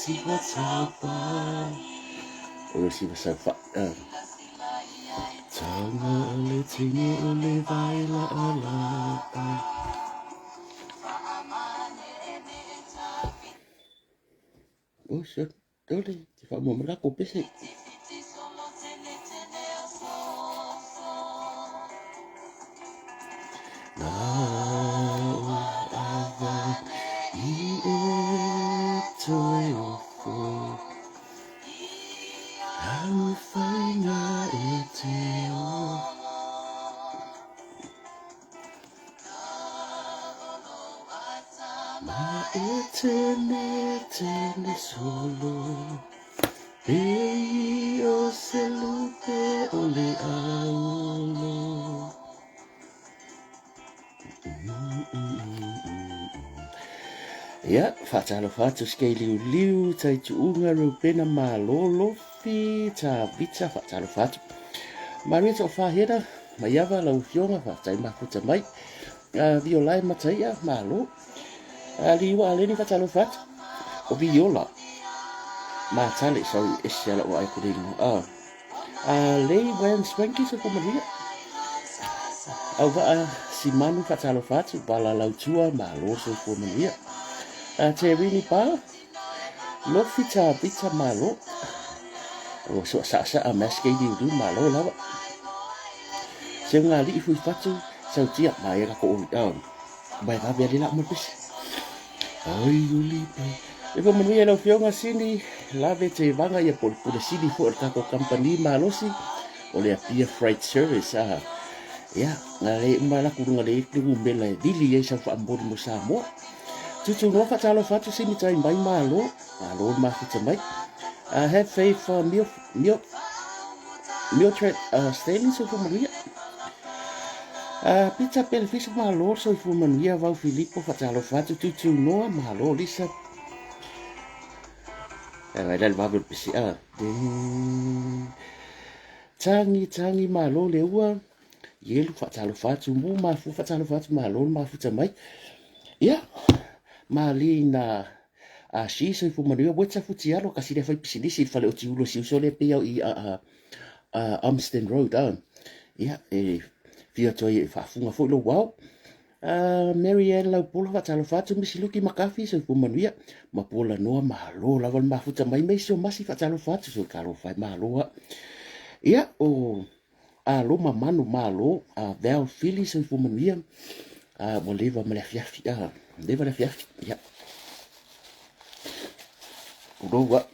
siva tapa. O le siva saufa. Tanga o le tini o le vai la ala. O se ole te whaamua mai lako pese. Nā o ava i e toe ofo. Au whainga e te o. Ma e tene tene solo E i o se lupe o le aulo. Ia, faatalofa atu Skei Liuliu, Taituuga, Reupena Malo, Lofi, Tavita, faatalofa atu. Maria To'ofahena, Maiava, lau afioga, faafetai mafuta mai. Violae Mataia, malo. Liua Aleni, faatalofa atu. O Viola, Matale, sorry, ese ala o ai ku le ingoa. Lei Wen Swanky, soifua manuia. Auvaa Simanu, faatalofa atu. Vala Lautua, malo, soifua manuia. Terini Pa, Lofi Tavita, malo. O soa saasaa mask e liuliu, malo lava. Seugalii Fuifatu, Sautia, maea ka ko mai vave ale la mo pesi. Ai uli pai. E fo manuia lau afioga Sini, lave te vanga ia po le pule sili foi o le tatou company malosi o le Apia Freight Service a. Ia, na le uma la ku lunga le le umela e vili ai sau faamoli mo Samoa. Tutu noa faatalofa atu Sini tai mai malo, malo le mafuta mai. Have faith mio mio Mildred Stanley soifua manuia. Peter Pelefisa malo soifua manuia Vau Filipo faatalofa atu Tutu Noa malo Lisa. Ai la le vave o le pisi a. Tangi tangi malo le ua. Ielu faatalofa atu mu mafu faatalofa atu malo le mafuta mai. Ia malina a si soifua manuia weta futialo kasi le fai pisinisi i le fale o Tiulo si uso le pei au i a a a Amsden Road a ia e fia atu ai e faafuga foi lou ao. Mary Ann Laupolo faatalofa atu Misi Luki Makafi soifua manuia Mapuola Noa malo lava le mafuta mai Meisi o Masi faatalofa atu soi talofa e malo a. Ia o Alo Mamanu malo a Val Fili soifua manuia a ua leva ma le afiafi a leva le afiafi ia. Tulou a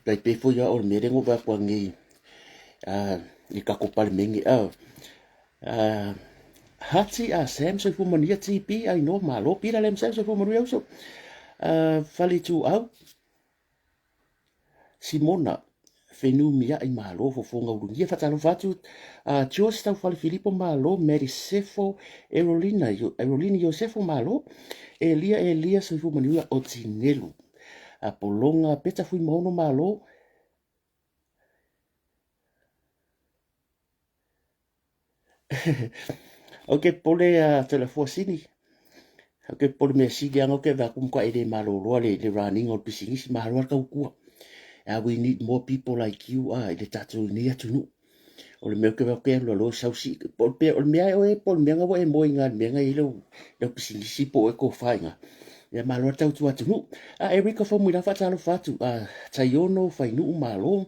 tai pe foi a o le mea lea na ou vaai atu anei a i tatou Palemene a Hati a Sam soifua manuia TP ai no malo Peter Lam Sam soifua manuia uso Faleituau Simona Fenumiai malo fofoga ulugia faatalofa atu George Taufale Filipo malo Mary Sefo Erolina Erolina Iosefo malo Elia Elia soifua manuia Otinelu Pologa Peta Fuimaono malo Ok pole a Toelafua Sini. Ok pole mea sili anga ok va kum ka ele malolo le le running o le pisinisi malo al tautua. We need more people like you a i le tatou nei atunuu. O le mea ke va ke alu alo sausi po pe o le mea oe po le mea nga wa e moe nga le mea nga i lau lau pisinisi po e ko whainga. Ia malo al tautua atunuu. A Erika Faumuina faatalofa atu a Taiono Fainuu malo.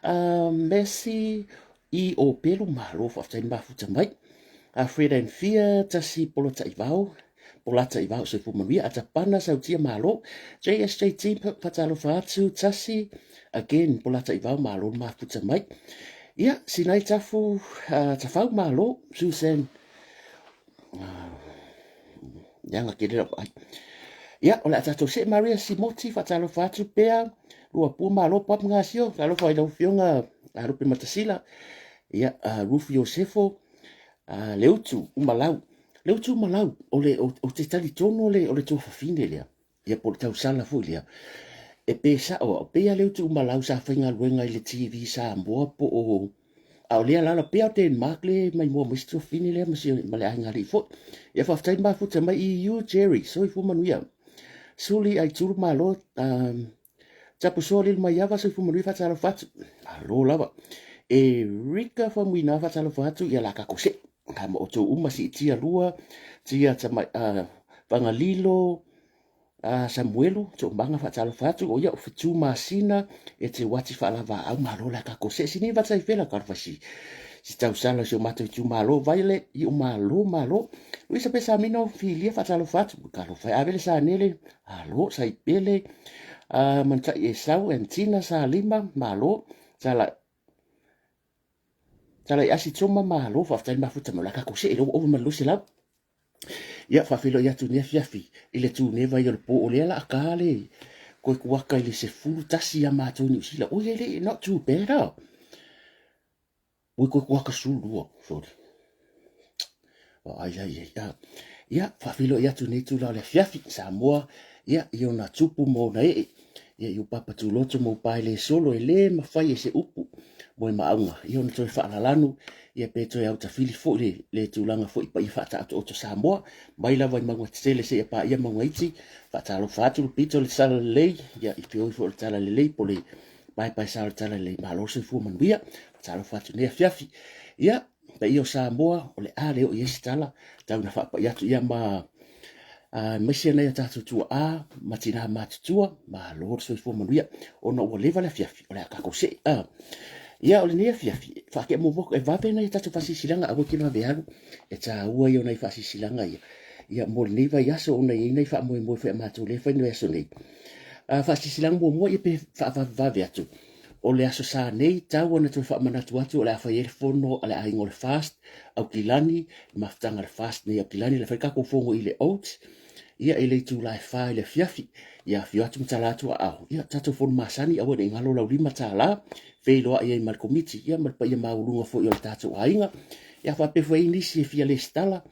A Messi I o Pelu malo faafetai le mafuta mai. A Fred and Fia tasi Polataivao Polataivao soifua manuia Atapana Sautia malo JSJT faatalofa atu tasi again Polataivao malo le mafuta mai. Ia Sinai Tafu uh, Tafau malo Susan uh, leaga tele lau vaai. Ia, o le a tatou see Maria Simoti, faatalofa atu pea, Luapua malo Pap Gasio, talofa i lau afioga a Lupe Matasila, ia, a Ruth Iosefo, a Leutu Umalau. Leutu Umalau, o le, o, o te talitonu o le, o le tuafafine lea, ia po o le tausala foi lea, e pe sao au, pei a Leutu Umalau sa faigaluega i le TV Samoa po o, A o lea alaala pea o Denmark le mai mua mai si tuafafine lea ma, si, ma le aiga alii foi. Ia faafetai le mafuta mai EU Jerry, soifua manuia. Suli Aitulu malo, um, Tapusoa Lil Maiava, soifua manuia faatalofa atu. Malo lava. E Rika Famuina faatalofa atu ia la kako se. Ha ma outou uma siitia lua, tia tama, Fagalilo, Samuelu, Toomaga faatalofa atu, o ia o Fitu masina, e te uati faalavaau, malo la kako se. Sini vata i fela talofa si. Si tausala o si o matou itumalo, Violet, i o malo, malo. Luisa Pesamino, Filia faatalofa atu, talofa e ave le Sanele, Alo, Saipele, Manuta'i Esau, Antina, Salima, malo, Tala, Tala i Asi Toma, malo, faafetai le mafuta mai o la tatou see, lea ua ova ma le 200. Ia, faafeiloai atu i lenei afiafi i le tuneva ia o le po o lea la a ka le koe kuaka i le 11 ia matou i Niu Sila. Oi, e le, not too bad, ah. Ui koe kuaka 12, sorry. Ai, ai, ai, ah. Ia, faafeiloai atu i lenei itula o le afiafi, Samoa, ia, i ona tupu ma ona ee, ia, i ou papa tuloto ma ou pae le solo, e le mafai e se upu mo e maauga, ia ona toe faalalanu, ia pe toe autafili foi le, le tulaga foi paia faataotooto Samoa, mai lava i mauga tetele seia paia mauga iti, faatalofa atu le pito le sala lelei, ia, i feoi foi o le tala lelei, po le paepae sa o le tala lelei, malo le soifua manuia, faatalofa atu i lenei afiafi. Ia, paia o Samoa, o le a le oo i ai se tala, tau ina faapai atu ia ma aemaise nai o tatou tuaa ma tinā matutua, malo le soifua manuia, ona ua leva le afiafi, o le a tatou see. Ia, o lenei afiafi, faatea muamua atu, e vave nai o tatou faasilasilaga, aua e te vave alu, e taua ia o nai faasilasilaga ia, ia mo lenei vaiaso, ona e i ai nai faamoemoe foi a matou lea e fai i le vaiaso nei. Faasilasilaga muamua, ia pe faavavevave atu, O le Aso Sa nei, tau ona toe faamanatu atu o le a fai ai le fono a le aiga o le FAST, Aukilani, le mafutaga a le FAST nei Aukilani, o le a fai le tatou fono i le Oates, ia i le itula e fa i le afiafi. Ia afio atu ma tala atu aao. Ia, tatou fono masani, aua ne i galo lau $5, feiloai ai ma le komiti, ia ma le paia maualuga foi o le tatou aiga. Ia faapea foi ai nisi e fia lesitala,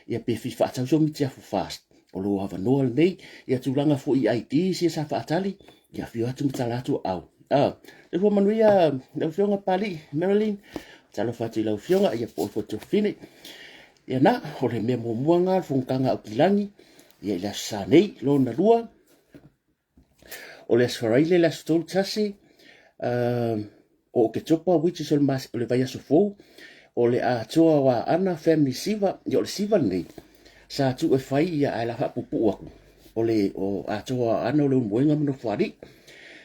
ia pe fia faatau se mitiafu FAST. O lou avanoa lenei, ia tulaga foi i IDs ia sa faatali, ia afio atu ma tala atu aao. Ah, soifua manuia lau Afioga Papalii, Marilyn, talofa atu i lau Afioga, ia po o foi Tuafafine. Ia na, o le mea muamua lena, le fonotaga a Aukilani, ia i le Aso Sa nei, lona lua, o le Aso Faraile, le aso 31, o Oketopa, which is o le, mas, o le vaiaso fou, o le atoa o Aana Family Siva, ia o le Siva lenei, sa tuu e fai ia ae la faapupuu atu, o le o atoa o Aana o Leulumoega ma Nofoalii.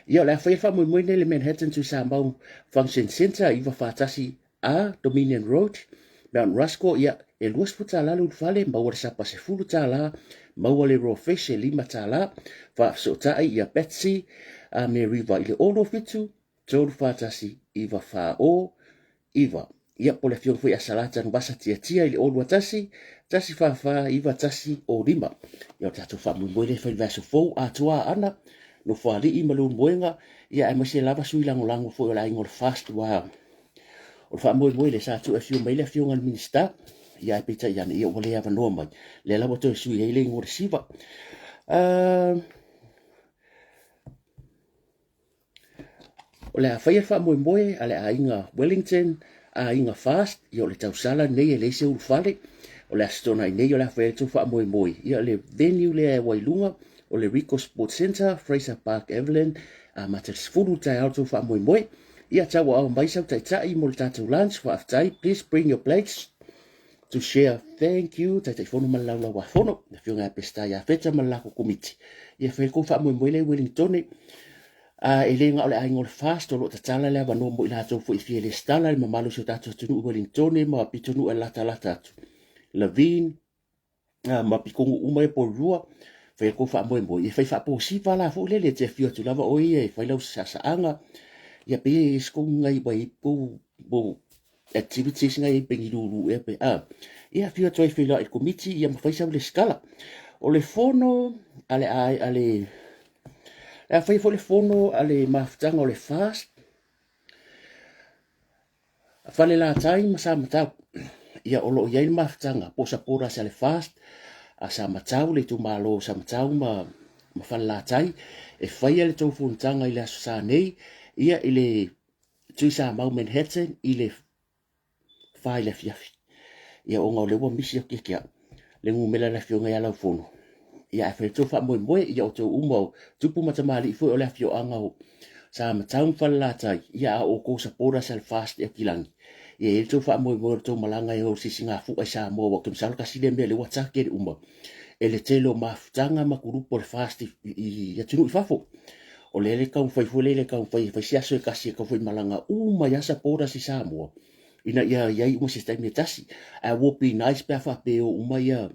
Ia o le a faia le faamoemoe nei le Manhattan Tuisamau Function Centre, 941 A, Dominion Road, Mount Rusko, ia, e $20 le ulufale, maua le sapa $10, maua le raw fish e $5, faafesootai ia Betsy a me Riva i le 027 341 940 9. Ia, po le afioga foi ia Salata Nuvasa Tiatia i le 021 144 9105. Ia, o le tatou faamoemoe lea e fai le vaiaso fou, atoa Aana, Nofoalii ma Leulumoega, ia aemaise lava sui lagolago foi o le aiga o le FAST, ua O le faamoemoe lea sa tuu e afio mai le afioga i le Minisita, ia ae peitai ane, ia ua le avanoa mai. Lea la ua toe sui ai le igoa o le SIVA. O le a faia le faamoemoe a le aiga Wellington, aiga Fast, ia o le tausala lenei e leai se ulufale. O le Aso Toonai nei o le a faia le tou faamoemoe. Ia le venue lea e Wailuga, o le Rico Sports Centre, Fraser Park, Evelyn, amata i le 10 i le taeao le tou faamoemoe. Ia tauaao mai sau taitai mo le tatou lunch, faafetai. Please bring your plates to share. Thank you, Taitaifono ma le Laulau-a-Fono, le Afioga ia Peseta Iafeta ma le latou Komiti. Ia fai le kou faamoemoe lea i Wellingtone. E le na o le aiga o le FAST o lo o tatala le avanoa mo i latou foi e fia lesitala le mamalu o si o tatou atunuu i Wellingtone ma pitonuu e latalata atu. Levine, ma pitonu uma ia Porirua, fai atu faamoemoe, ia fai faaposiva la foi lele, e te afio atu lava oe ia e fai lau sasaaga, ia pe i ai kou ngai wai kou mo activities ngai pe ni lulu ea pe a. Ia afio atu ai feiloai i le komiti ia ma fai sau lesitala. O le fono a le a a le a fai foi le fono a le mafutaga o le FAST Falelatai ma Samatau. Ia o lo o i ai le mafutaga po o supporters a le FAST a Samatau, le itumalo o Samatau ma, ma Falelatai e faia le tou fonotaga i le Aso Sa nei, ia i le Tuisamau Manhattan i le 4 i le afiafi. Ia ona o lea ua misi atu ia te au le numera a le afioga ia Laufono. Ia, ae fai le tou faamoemoe, ia outou uma o tupu ma tamalii foi o le afioaga o Samatau ma Falelatai, ia a o outou supporters a le FAST e Aukilani, ia e i ai le tou faamoemoe o le tou malaga e o i le sisigafua i Samoa, aua ou te masalo tasi lea mea lea ua target uma e le tele o mafutaga ma kulupu o le FAST i atunuu i fafo. O lea le taumafai foi lea le taumafai e fai se aso e tasi e taumafai malaga uma ai lava supporters i Samoa ina ia i ai uma se taimi e tasi. Ae would be nice pe a faapea e o uma ia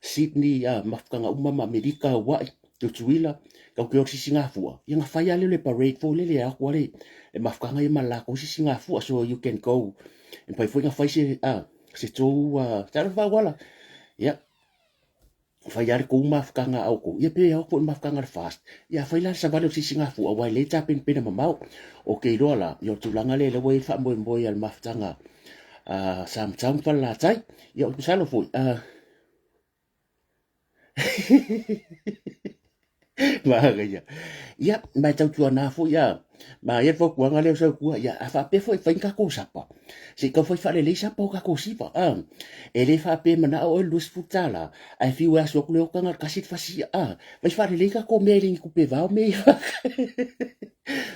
Sydney, a mafutaga uma ma Amerika, Hawaii, Tutuila, tau te o i le sisigafua, ia na fai lava lea o le parade foi lele e o atu lava le mafutaga ia ma le latou sisigafua. So you can go, e mafai foi ona fai se, a, se tou, a, talofa auala. Ia, fai lava le tou mafutaga a outou, ia pe ao foi le mafutaga a le FAST, ia fai la le savali o le sisigafua, aua e lelei tapenapena mamao. Ou te iloa la, ia o le tulaga lea lea ua i ai le faamoemoe a le mafutaga a Samatau ma Falelatai. Ia ou te masalo foi, a, Manaia. Ia, ma e tautuana foi a, ma ia le fautuaga lea o Sautua, ia, a faapea foi e fai ni tatou sapa, se i tau fai faalelei sapa o tatou siva, a. E le faapea e manao oe i le $20, ae fiu e asu atu le oka na o le tasi le fasi, a. Fai faalelei tatou mea e le ni tupe vao mea ia.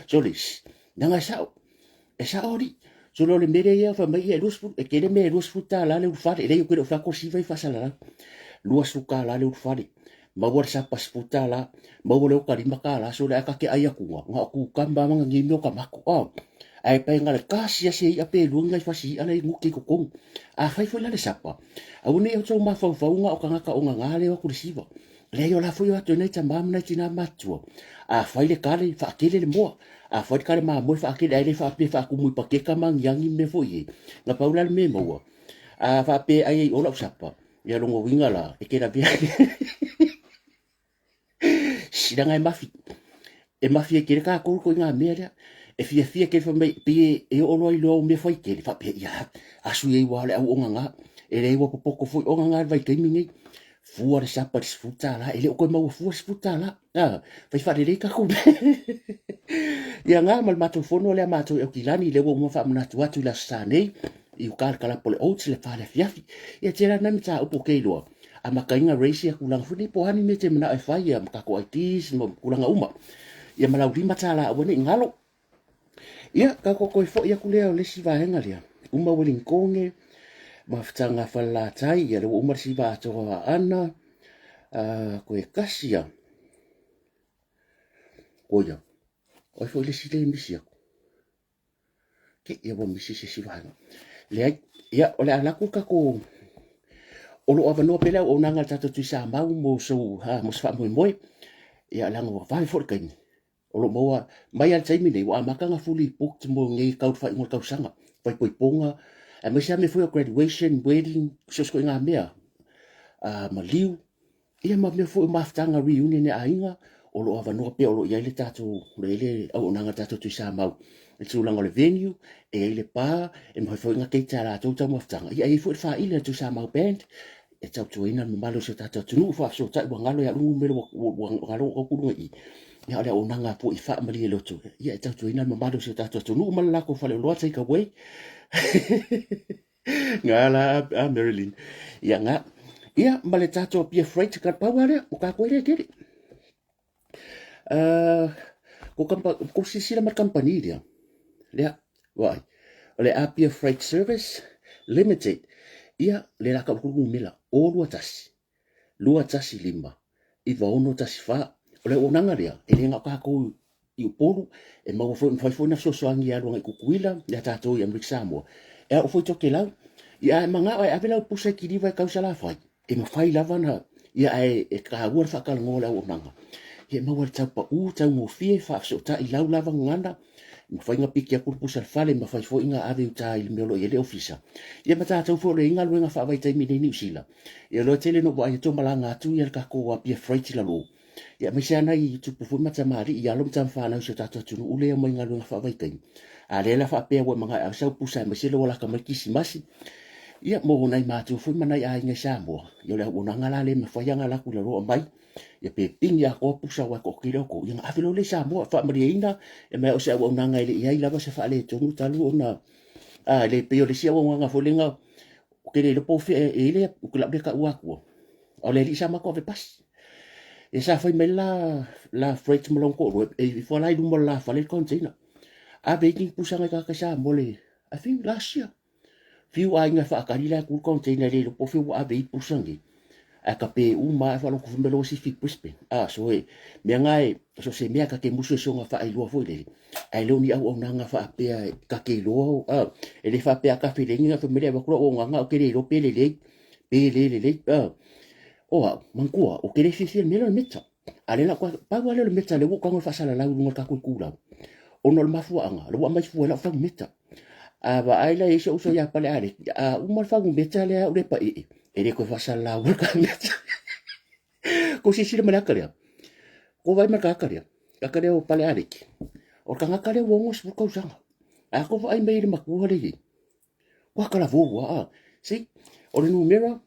Sole, leaga e sao. E sao alii. Sole o le mea lea fai mai ia e 20, e tele mea e $20 le ulufale. E leai ou te le o fai atu o le siva ia faasalalau. $20 le ulufale. Maua le sapa $10, maua le oka $5, sole ae ta te ai atu na o kukama ma nani mea o tamato. Oh. Ae pae na o le tasi lava se i'a pe lua ni nai fasi i'a la e guti i totonu. Afai foi la le sapa, aua ne i outou mafaufau na o tagata o gagā lea e o atu i le siva. Leai o la foi o atu ai nai tama ma nai tina matutua. A fai le kale, faatele le moa. A fai le kale mamoe, faatele, ae le faapea faatumu i paketa ma agiagi ma mea foi nei. Na pau la le mea e maua, a faapea e ai ai i o lau sapa, ia lona uiga la, e te lavea Shh, leaga e mafi. E mafi ai tele tatou i ituaiga mea lea. E fiafia tele fai mai, pei e oo loa i loa o mea fai tele, faapea, ia, asu i ai ua o le au ogaga. E leai ua popoto foi ogaga i le vaitaimi nei. Fua le sapa i le $10, e le o toe maua fua le $10. A, fai faalelei tatou mea. Ia na ma le matou fono lea matou i Aukilani, lea ua uma faamanatu atu i le Aso Sa nei, i uka le kalapo o le Oats i le 4 i le afiafi. Ia tele lava nai mataupu ou te iloa, amataina raise ia tulaga foi nei po o a ni mea e te manao e fai ia ma tatou IDs ma tulaga uma. Ia ma lau $5 aua ne i galo. Ia, tatou toe foi atu lea o le isi vaega lea. Uma Ueligitone, mafutaga a Falelatai, ia lea ua uma le siva atoa a Ana, toe tasi ia. Oia, o ai foi le isi lea e misi atu? Ke, ia ua misi se isi vaega. Leai, ia, o le a alu atu le tatou o lo o avanoa pea le auaunaga a le tatou Tuisamau mo sou, ha, mo se faamoemoe. Ia, leaga ua vave foi le taimi. O lo o maua mai lava i le taimi nei, ua amata ona fully booked mo nei tau le faaiuga o le tausaga, faaipoipoga, aemaise lava mea foi o graduation, wedding, so o se ituaiga mea, maliu, ia ma mea foi o mafutaga reunion a aiga, o lo o avanoa pea o lo o i ai le tatou, o lo o i ai le auaunaga a le tatou Tuisamau i le tulaga o le venue, e i ai le bar, e mafai foi ona cater e latou taumafataga, ia e i ai foi le faaili a le Tuisamau Band e tautuaina le mamalu o si o tatou atunuu faafesootai ua galo ia luga numera ua galo ua tau luga i ia o le auaunaga foi e faamalie loto ia e tautuaina le mamalu o si o tatou atunuu ma le latou faleoloa take away Ngā la a Marilyn. Ia ngā. Ia ma le tatou Apia Freight ka pau lea o tatou e le tele. Ko kampa ko silasila ma le kamupani lea. Lea, vaai. O le Apia Freight Service Limited. Ia, le la ka ulu numera o 21 215 9614. O le auaunaga lea, e le na o tatou i Upolu, e maua foi, mafai foi ona fesoasoani e alu agai i Tutuila, ia tatou i Amerika Samoa. E ao foi Tokelau. Ia a e manao e ave lau pusa i kiliva e tau Salafai, e mafai lava ona, ia ae e taua le faatalanoa o le auaunaga. Ia e maua i le tau pau, taugofie, faafesootai i lau lava gagana, e mafai ona piki atu le pusa i le fale, e mafai foi ona ave i uta i le mea o lo o i ai le ofisa. Ia ma tatou foi o lo o i ai galuega faavaitaimi nei i Niu Sila. Ia loa tele ina ou vaai atu o malaga atu ia le tatou Apia Freight i lalo. Ia aemaise lava nai tupu foi ma tamalii i alo ma tamafanau i si o tatou atunuu lea e omai i galuega faavaitaimi. A lea la faapea ua e manao e ave sau pusa aemaise lea ua lata mai le Kerisimasi. Ia mo nai matua foi ma nai aiga i Samoa, ia o le auaunaga la lea e mafai lava ona alu atu i lalo aumai, ia pe pigi atoa pusa aua e toatele outou, ia ona ave loa lea i Samoa. Faamalieina, e ma o se auaunaga e le i i ai lava se faaletonu talu ona, a, le pei o le isi auaunaga foi lea ou te le iloa po o fea e i ai le, ou te lau lea taua atua, a o le alii sa matou ave pasi. Ia sa fai mai la la freight ma lona toalua e ifo la i luma o le la fale le container. Ave ai ni pusaga i tagata i Samoa le I think last year. Fiu aiga e faatali la e tu le container e le iloa po o fea ua ave ai pusa nei. Ae tape uma lava faalogo foi mai loa sifi i Brisbane. Ah, so e mea na e so se mea ta te musu e soga faailoa foi lele. Ae le o ni auaunaga faapea ta te iloa ah, e le faapea a tafelegi na fai mai le avatu lau auaunaga ou te le iloa pe lelei pe le lelei. Ah, o au, manatua, ou te le fiafia i le mea lea o le meta. A lea la ou pau lava lea o le meta lea ua ou tago e faasalalau i luga o le tatou itulau. Ona o le mafuaaga, lea ua aumai fua i lau fagu meta. A vaai la i ai si ou uso ia Palealeti, a uma le fagu meta lea au le paee, e le toe faasalalau le ta meta. Kou silasila mai le ata lea? Kou vaai mai le tagata lea? Tagata lea o Palealeti. O le tagata lea ua 60 tausaga. A kou vaai mai i le matua lea e i ai, Ua talavou a, a. See, o le numera,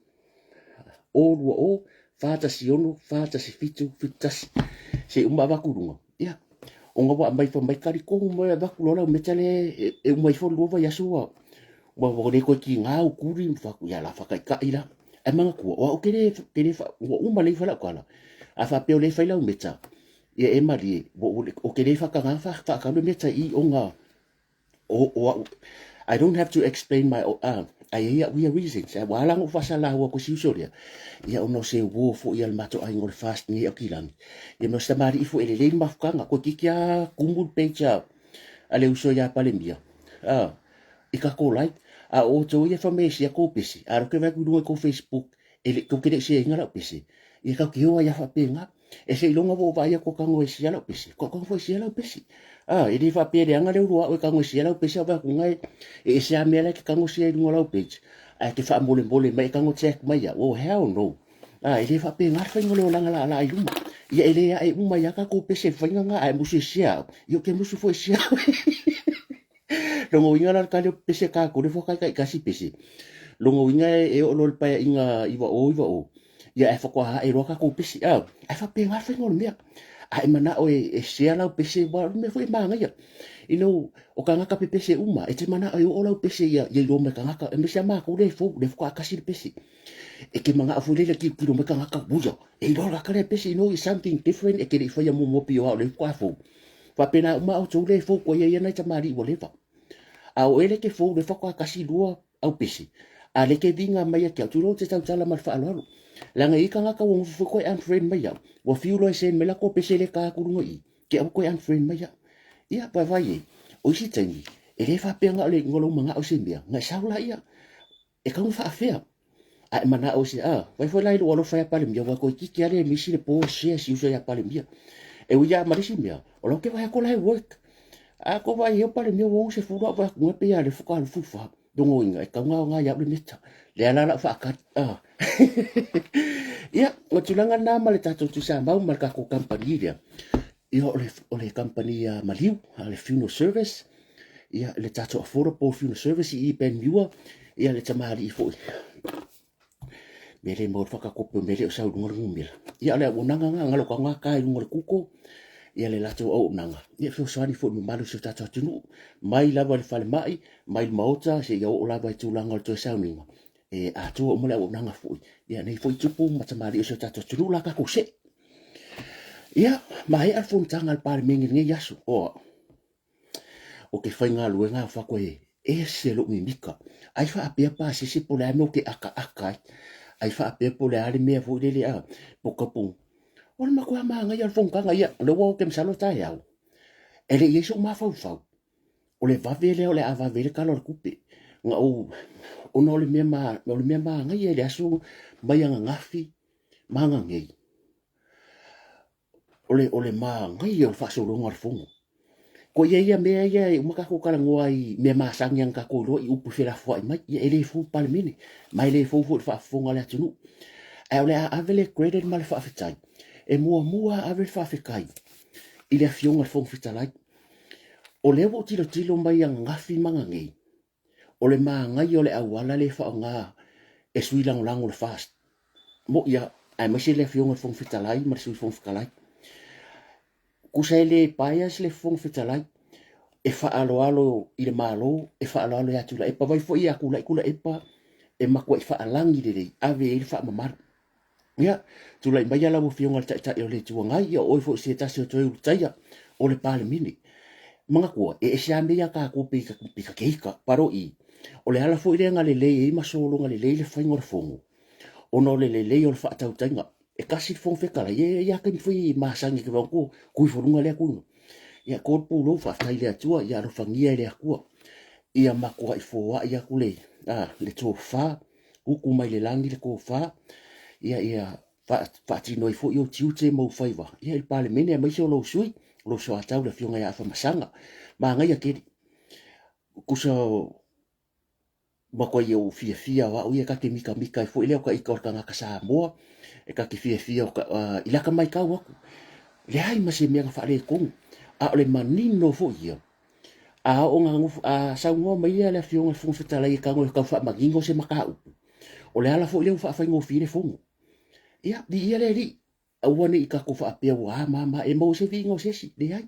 0 2 0 4 1 6 4 1 7 7 1. Se uma avatu i luga. Ia, ona ua aumai fai mai talitonu mai avatu loa lau meta lea e, e uma ifo le lua vaiaso ua ua ua le toe tiga au tuli ma fai atu, ia la faataitai la. Ae manatua, o au ke le, ke le, ua uma lea i lau tala. A faapea o lea e fai lau meta, ia e malie, ua, ua, o ke le faatagaga faatalu le meta i ona o, o au, I don't have to explain my, ai ai au ia reasons. Ua ala ona ou faasalalau atu i si uso lea, ia ona o se uo foi a le matou aiga o le fast nei Aukilani. Ia ma o se tamalii foi e lelei le mafutaga, toeitiiti lava tumu le page a, a le uso ia Palemia, i tatou like. A o outou ia e fai mai e share tou pese, a o lea ou te vaai atu i luga i tou Facebook, e le, tou te le i share ina lau pese. Ia tatou te o ai lava faapena. E seiloga ua ou vaai atu o tago e sia lau pese, ko tago foi sia lau pese. Ah, e le faapea leaga le ulu au e tago e sia lau pese, au vaai atu e e ese lava mea la e te tago sia i luga o lau page, ae te faamolemole mai e tago tag mai au. Oh, hell no. Ah, e le faapena le faiga o le olaga laalaa i luma. Ia e le ae uma ai lava tatou pese i le faiga lena, a e musu e sia au, ia ou te musu foi e sia au. Lona uiga la le tali o pese tatou lea faatoa taitasi pese. Lona uiga e oo loa i le paeaiga 90 90, ia ae faatoa ae loa tatou pese. A, ae faapena le faiga o le mea. A e manao e, e share lau pese, aua o le mea foi e manaia. You know, o tagata pepese uma, e te manao e oo lau pese ia, ia iloa mai tagata, aemaise lava matou lea e fou, lea faatoa tasi le pese. E te manao foi lele tilotilo mai tagata, uia, e iloa le tagata lea pese, you know, it's something different, e te le i faia muamua pei o au lea faatoa fou. Faapena uma outou lea e fou koa ia ia nai tamalii ua leva. A o ele te fou lea faatoa tasi lua au pese. A le te viga mai ia te au, tulou te tautala ma le faaaloalo. Leaga e i ai tagata ua nofo foi koe unfriend mai au. Ua fiu loa e send mai latou pese le ta atu luga i i. Te au koe unfriend mai au. Ia, vaivai e, o isi taimi, e le faapea na o le lou manao i se mea, na e sau laia. E tau faafea. A e manao se, a, vai foi la i lou alofa ia Palemia, ua toeitiiti lava le misi le po share si uso ia Palemia. E ui lava ma le isi mea, o lau ke vaai atu la e work. A ko vaai e Palemia ua 60 au vaai atu nga pei a le fuka alu fufa. Lona uiga, e tau gaoga ia au le meta. Lea la lau faakali. Ah. Ia, o tulaga lena ma le tatou Tuisamau ma le tatou kamupani lea. Ia, o le, o le kamupani a Maliu, a le Funeral Service, ia, le tatou Affordable Funeral Service i Panmure, ia, le tamalii foi. Me le mau le whakakope, me le o sau lunga le numera. Ia, o le auaunaga nga, ngalo ka ngā kā i lunga le kuko, ia le latou auaunaga. Ia, fesoasoani foi mamalu i si o tatou atunuu, mai lava i le falemai, mai le maota, seia oo lava i tulaga o le toe sauniga. E atoa uma le auaunaga foi. Ia, nei foi tupu ma tamalii o si o tatou atunuu la tatou see. Ia, maea le fonotaga a le Palemene i lenei aso. Oa, o ke faigaluega a fako e ese lou mimika. Ai faapea pasese po o le a le mea ou te akaaka ai. Ai faapea po o le a le mea foi lele a, po ka pu. O le matua manaia o le fonotaga ia, o lea ua ou te masalo taeao. E le i i ai sou mafaufau, o le vave lea o le a vave ai le Tala o le Tupe. Na ou, ona o le mea ma, o le mea manaia i le aso mai ananafi ma ananei, o le, o le manaia o le faasologa o le Fono. Ko ia ia mea ia e uma tatou talanoa ai i mea masani ana tatou iloa i upu e felafoai mai, ia e le fou i le Palemene, ma e le fou foi i le faafofoga a le atunuu. Ae o le a ave le credit ma le faafetai, e muamua ave le faafetai i le Afioga i le Fofoga Fetalai. O lea ua ou tilotilo mai ananafi ma ananei, o le manaia o le auala lea e faaaoga e sui lagolago o le FAST. Mo'i lava, aemaise le Afioga i le Fofoga Fetalai ma le Sui Fofoga Fetalai. Tusa e le bias le Fofoga Fetalai, e faaaloalo i le Malo, e faaaloalo ia Tuilaepa. Vai foi ia Tuilaepa e matuai faalagi lelei, ave i ai le faamamalu. Ia, tulai maia lau Afioga i le Taitai o le Itu Agai, ia o oe foi o se tasi o toe ulutaia o le Palemene. Manatua, e ese lava mea ia a tatou pei ka te ita, paroi. O le ala foi lea na lelei ai ma sologa lelei le faiga o le fono, ona o le lelei o le faatautaiga. E tasi le Fofoga Fetalai, e i ai lava taimi foi e masani e te vaai atu, tu ifo i luga lea, tu i luga. Ia, to le pulou, faafetai i le Atua, ia alofagia e le Atua ia matuai foai atu le, le tofa utu mai le lagi le tofa, ia ia faatino ai foi ou tiute ma ou faiva ia i le Palemene aemaise o lou sui, lou soatau le Afioga ia Afamasaga. Manaia tele. Tusa matuai ou fiafia o au ia ta te mitamita ai foi lea o ta ita o le tagata Samoa, e ta te fiafia o ta, i lata matau atu, leai ma se mea na faaletonu, a o le manino foi ia, A oo ina nofo, a saunoa mai ia le Afioga i le Fofoga Fetalai e tago e tau faamanino se mataupu, o le ala foi lea ua faafaigofie le fono. Ia, viia le Alii, aua ne i tatou faapea ua a ma a ma a, e maua se viiga o se isi. Leai,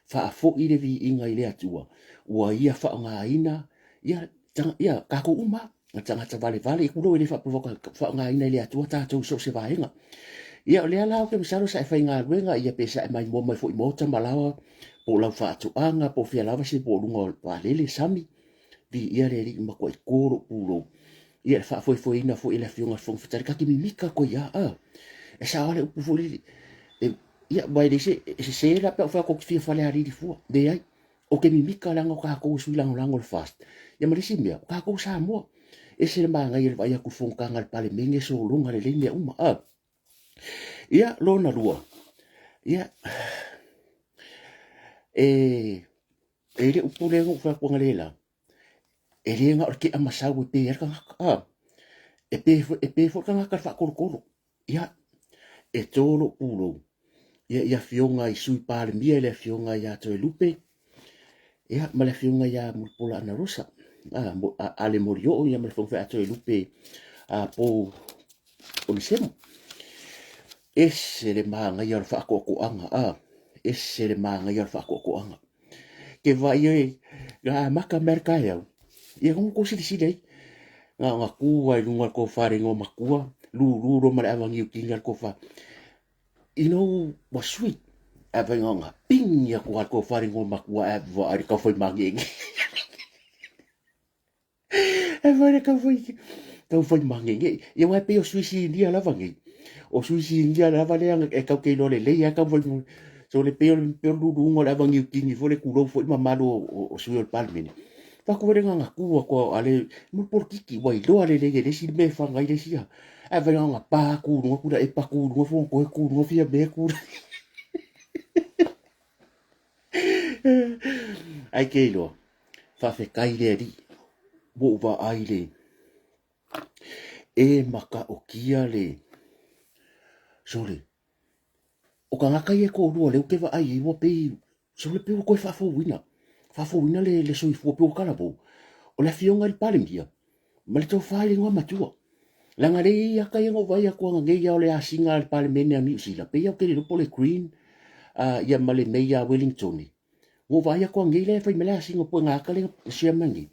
faafoi le viiga i le Atua ua Ia faaaogaina ia, ia tatou uma lava. O tagata valevale i tulou e le faapea ua faaaogaina e le Atua tatou i so o se vaega. Ia o lea la ou te masalo sa e faigaluega ia pe sa e maimoa mai foi i maota ma laoa po o lau faatoaga po o fea lava se po o luga o vaalele, sami, viia le Alii matuai to lou pulou. Ia le faafoefoeina foi e le Afioga i le Fofoga Fetalai, ta te mimita koe ia, a. E sao lava le upu foi lele, e, ia, aua e le se, e sese la pe a ou fai atu ou te fia falealili fua. Leai. Ou te mimita leaga o tatou o sui lagolago o le FAST. Ia ma le isi mea, o tatou o Samoa. Ese le manaia i le vaai atu i le fonotaga a le Palemene, sologa lelei mea uma. A. Ia, lona lua, ia, e, e le upu lea na ou fai atu analeila, e le na o le tea masau e pe ai le tagata. A. E pe, e pe foi le tagata i le faatolotolo. Ia, e tō lou pulou ia i afioga i Sui Palemia i le afioga ia Toelupe, ia ma le afioga ia Mulipola Anarosa, a, a, Ale Molioo ia ma le Fofoga Fetalai Toelupe a Pou Onesemo. Ese le manaia o le faatoatoaga, a, ese le manaia o le faatoatoaga. Ke vaai e na amata mai le taeao, ia na tou silasila ai, na ona tu lava i luga o le tofa i le igoamatua, lulu loa ma le ava niutini a le tofa. You know, ua sweet. Ae vaai na ona pigi atu lava le tofa i le igoamatua ae vaai i le taufai mageege. E fai le taufai, taufai magege. Ia aua e pei o sui sinia lava nei. O sui sinia lava lea e tau te iloa lelei lava taufai. So le pei o le pei o le luluga o le ava niutini foi le tulou foi mamalu o, o, o sui o le Palemene. Fai atu foi le gagatu atu a le mo le polokiki ua iloa lelei e le isi le mea e faga ai le isi a. Ae fai na pa tu i luga Tuilaepa tu i luga Fonotoe tu i luga Fiame tu. Ai ke iloa, faafetai le Alii, ua ou vaai le e mataotia le sole. O tagata ia e toalua lea ou te vaai ai ua pei sole pei ua toe faafouina, faafouina le, le soifua pei ua talavou. O le afioga i le Palemia ma le tofa i le igoamatua. Leaga lea e i ai ata ia na ou vaai atu ananei lava o le asiga a le Palemene a Niu Sila, pei lava ou te le iloa po o le Green ia ma le Meia a Wellingtone. Ua ou vaai atu ananei la e fai mai le asiga o puega ata lea na share mai nei.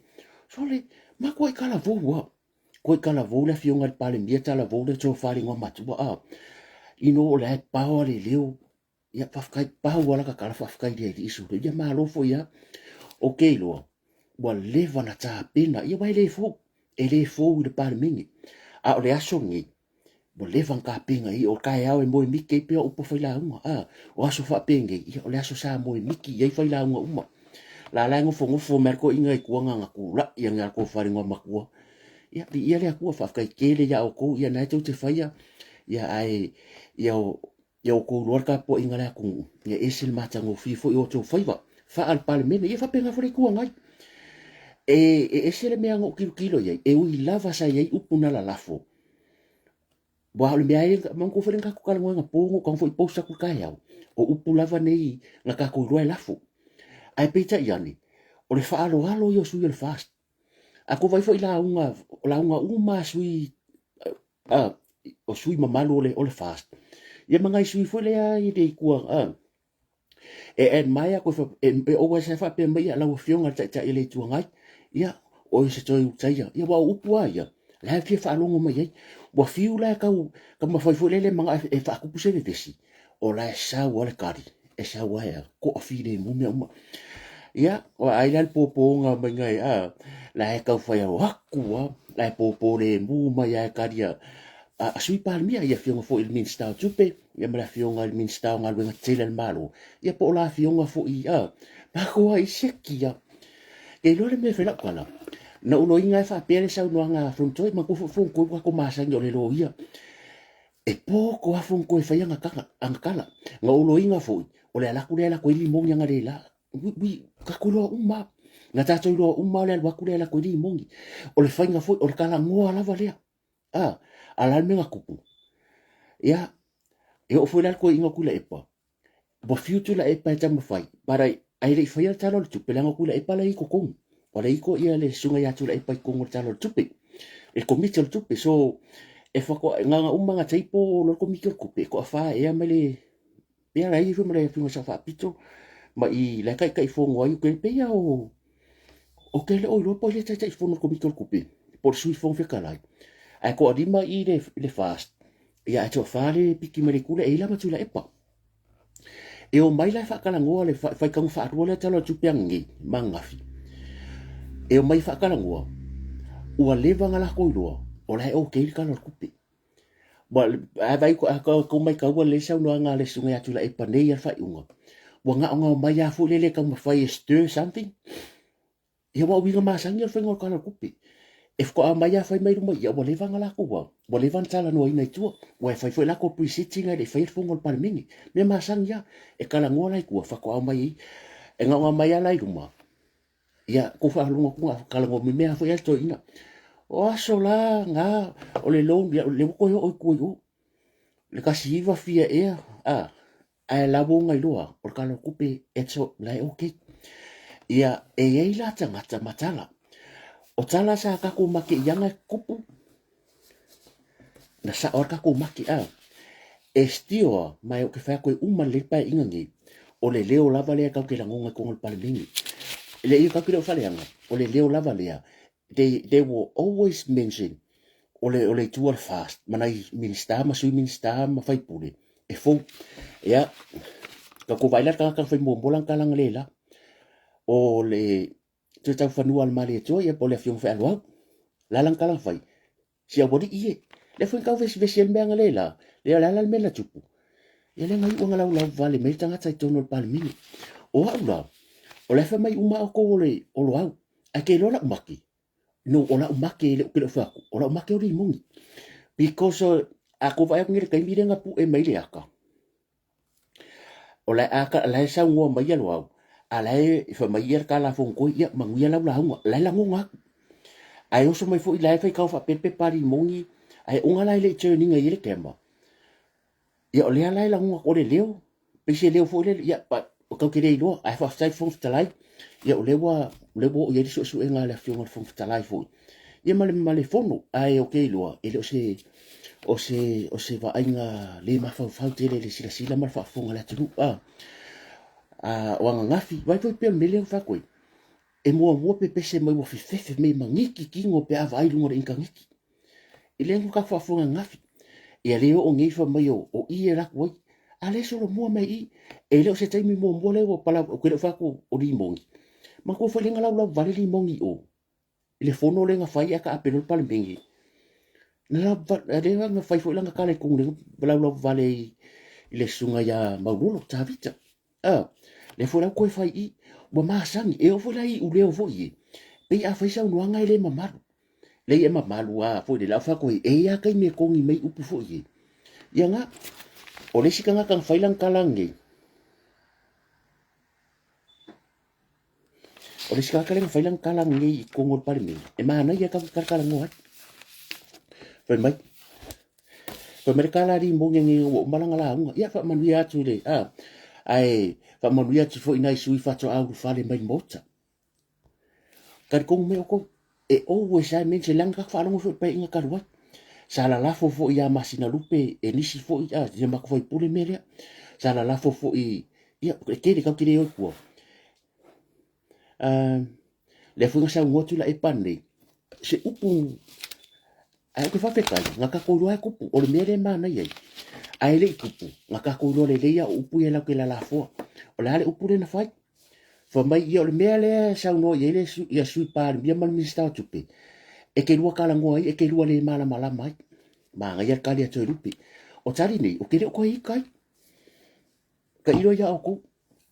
Sole, matuai talavou lava. Tuai talavou le afioga i le Palemia, talavou le tofa i le igoamatua. You know, o la e paoa le leo. Ia, faafetai, pau lava lata tala faafetai i le Alii Sole. Ia malo foi lava. Ou te iloa, ua leva na tapena, ia aua e le fou, e le fou i le Palemene. A o le aso lenei, ua leva na tapena i o le taeao e moe miti ai pea upu o failauga. A, o aso faapenei, ia o le aso sa moe miti i ai failauga uma. La la e nofonofo mai le toeaina i tua na ona tulai ane lava le tofa i le igoamatua. Ia, viia le Atua, faafetai tele ia outou, ia na e tou te faia, ia ae, ia o, Ia outou iloa le tapuaiga a le atunuu, ia ese le matagofie foi o outou faiva faa-Palemene, ia faapena foi le Itu Agai. E, e ese le mea na ou tilotilo i ai, e ui lava sa i ai upu na lalafo, aua o le mea e, manatua foi le na tatou talanoa anapo, na ou tago foi post atu i le taeao, o upu lava nei na tatou iloa e lafo. Ae peitai ane, o le faaaloalo ia o sui o le FAST. A tou vaai foi i lauga, o lauga uma a sui, a, o sui mamalu o le, o le FAST, ia ma nai sui foi lea i le itu, a, e admire koe, e, e always lava faapea mai, ia, lau Afioga i le Taitai o le Itu Agai, ia, o oe o se toe Ulutaia. Ia, aua o upu lava ia, La e fia faalogo mai ai. Ua fiu la e tau taumafai foi lele manao e faatupu se vevesi, o la e sau lava le tali, e sau lava e toafilemu mea uma. Ia, ua ai la le pōpōga mai nai a, la e tau fai atu lava, la e pōpō lemu mai lava e tali a a Sui Palemia, ia Afioga foi i le Minisita o Tupe, ia ma le Afioga i le Minisita o Galuega Tetele a le Malo, ia po o la Afioga foi a, matou ai seki a. Ke iloa le mea e fai lau tala, na ou loiga e faapea le saunoaga a Fonotoe, manatua foi Fonotoe ua tatou masani o le loia. E poto lava Fonotoe e fai ana tala, ana tala. Na ou loiga foi, o le alu atu lea e lako ai limoni analeila. Ui, tatou iloa uma lava. Na tatou iloa uma lava o le alu atu lea e lako ai limoni. O le faiga foi, o le talanoa lava lea. A, a o le a le mea na tupu? Ia, e oo foi la i le toeaina o Tuilaepa, Ua fiu Tuilaepa e taumafai, but I, ae le i faia le Tala o le Tupe, leaga o Tuilaepa la e i totonu. Ua le ito ia le susuga ia Tuilaepa i totonu o le Tala o le Tupe, i le Komiti o le Tupe. So, e faatoa, na ona uma ona table loa le Komiti o le Tupe, e toafa ea mai le, pei lava la e i ai foi ma le Afioga i le Sao Faapito, ma i la e Taitaifono ai, e pei lava o, ou te le o iloa po o ai le Taitaifono o le Komiti o le Tupe, po o le Sui Fofoga Fetalai, ae toalima i le FAST, ia ae toafa le piki mai le itu lea, e i ai la ma Tuilaepa. E omai la e faatalanoa le faitauga faalua lea Tala o le Tupe ananei ma ananafi. E omai e faatalanoa, ua leva ona latou iloa o la e okay le Tala o le Tupe. Ae vaai tou maitaua lelei saunoaga a le Susuga ia Tuilaepa nei lava le faaiuga, ua na ona omai lava foi lele e taumafai e stir something. Ia ua uiga masani o le faiga o le Tala o le Tupe. E faatoa mai lava fai mai luma ia ua leva ona latou a, ua leva ona talanoaina i tua. Ua e fai foi latou pre-sitting ae le i faia le fono a le Palemene. Mea masani lava, e talanoa la i tua faatoa omai ai. E na ona aumai lava la i luma, ia tou faalogo atu na talanoa memea foi lava le toeaina. O aso la na, o le loan, ia lea ua toe oo i tua i o. Le 19 fia ea, a, Ae la ua ona iloa o le Tala o le Tupe etso la e okay. Ia e i ai la tagata ma tala. O tala sa tatou make i ana e tupu, na sao a tatou make a. E stioa ma e o ke whai atu e uma lelei paeaiga nei, o le leo lava lea kau ke lagona i totonu o le Palemene. Le ia kau ke leo whaleanga, o le leo lava lea they will always mention o le, o le itu o le FAST ma nai Minista ma Sui Minista ma faipule e fou. Ia, ka ko vaai la le tagata na fai muamua lana tala le la. O le toe tau fanua a le Malietoa ia po o le Afioga Fealoau. La lana tala na fai, si aualii e. Lea foi na tau vesivesi ai le mea le la, lea o le a la le mea na tupu. Ia lea na iu anga laulau vale mai le tagata i totonu o le Palemene. O au la, o la e fai mai uma outou o le o Loau. Ae ke iloa lau make, no o lau make e le o ke le o fai atu, o lau make o limoni. Because a kou vaai atu nei i le taimi lea na pu'e mai le aka, o la e aka, la e saunoa mai ia Loau, a la e fai mai ia le tala a Fonotoe, ia manuia lau lauga, la e lagona atu. Ae oso mai foi la e faitau faapea le pepa a limoni, ae ona la e le i turn ina i ai le camera, Ia o lea la e lagona atu o le leo, pei se leo foi lele, ia o tau te le iloa, ae faafetai le Fofoga Fetalai, ia o lea ua, o lea ua oo i ai le suesuega a le Afioga i le Fofoga Fetalai foi, ia ma le, ma le Fono, ae ou te iloa, e le o se, o se, o se vaaiga le mafaufau tele i le silasila ma le faafofoga a le atunuu. A, a o ananafi, vaai foi pei o le mea lea ua fai atu ai, e muamua pepese mai ua fefefe mai magiki tino pe a vaai i luga o le initaneti. I le ka faafofoga ananafi. Ia le oo nei fai mai o, o i e alu atu ai. A lea e solomua mai i i. E le o se taimi muamua lea ua pala, ou te le o fai atu o limoni. Manatua foi lea na laulau vale limoni i o. I le fono lea na fai ae taape loa le Palemene. Na lau, lea na fai foi lana tala i totonu lea laulau vale i, i le susuga ia Maulolo Tavita. A, lea foi la ua toe fai i i. Ua masani, e oo foi la i iuleo foi e, pei a fai saunoaga e le mamalu. Leai e mamalu lava foi lele, a o fai atu ai, e i ai lava taimi e togi mai upu foi e. Ia na, o le isi tagata na fai lana tala nei, o le isi tagata lea na fai lana tala nei i totonu o le Palemene, e manaia tatou te talatalanoa ai. Fai mai, Fai mai le tala a Limoni nei ua uma lana lauga. Ia faamanuia atu i le, a, ae faamanuia atu foi i nai sui faatoa ulufale mai le Maota. Talitonu mai outou, e always lava mention, leaga tatou faalogo foi i le paeaiga talu ai. Sa lalafo foi ia Masinalupe e nisi foi, a, si a matou faipule mea lea. Sa lalafo foi, ia, e tele tatou te le o i tua. Lea foi na saunoa Tuilaepa nei, se upu Ae ou te faafetai, na tatou iloa e tupu, o le mea lea e manaia ai. Ae le i tupu, na tatou iloa lelei lava o upu ia latou te lalafoa. O le a le upu lea na fai? Fai mai ia o le mea lea e saunoa i ai le ia Sui Palemia ma le Minisita o Tupe, e te lua talanoa ai, e te lua le malamalama ai. Manaia le tali a Toelupe. O tali nei, ou te le o toe ita ai. Tailo ia outou,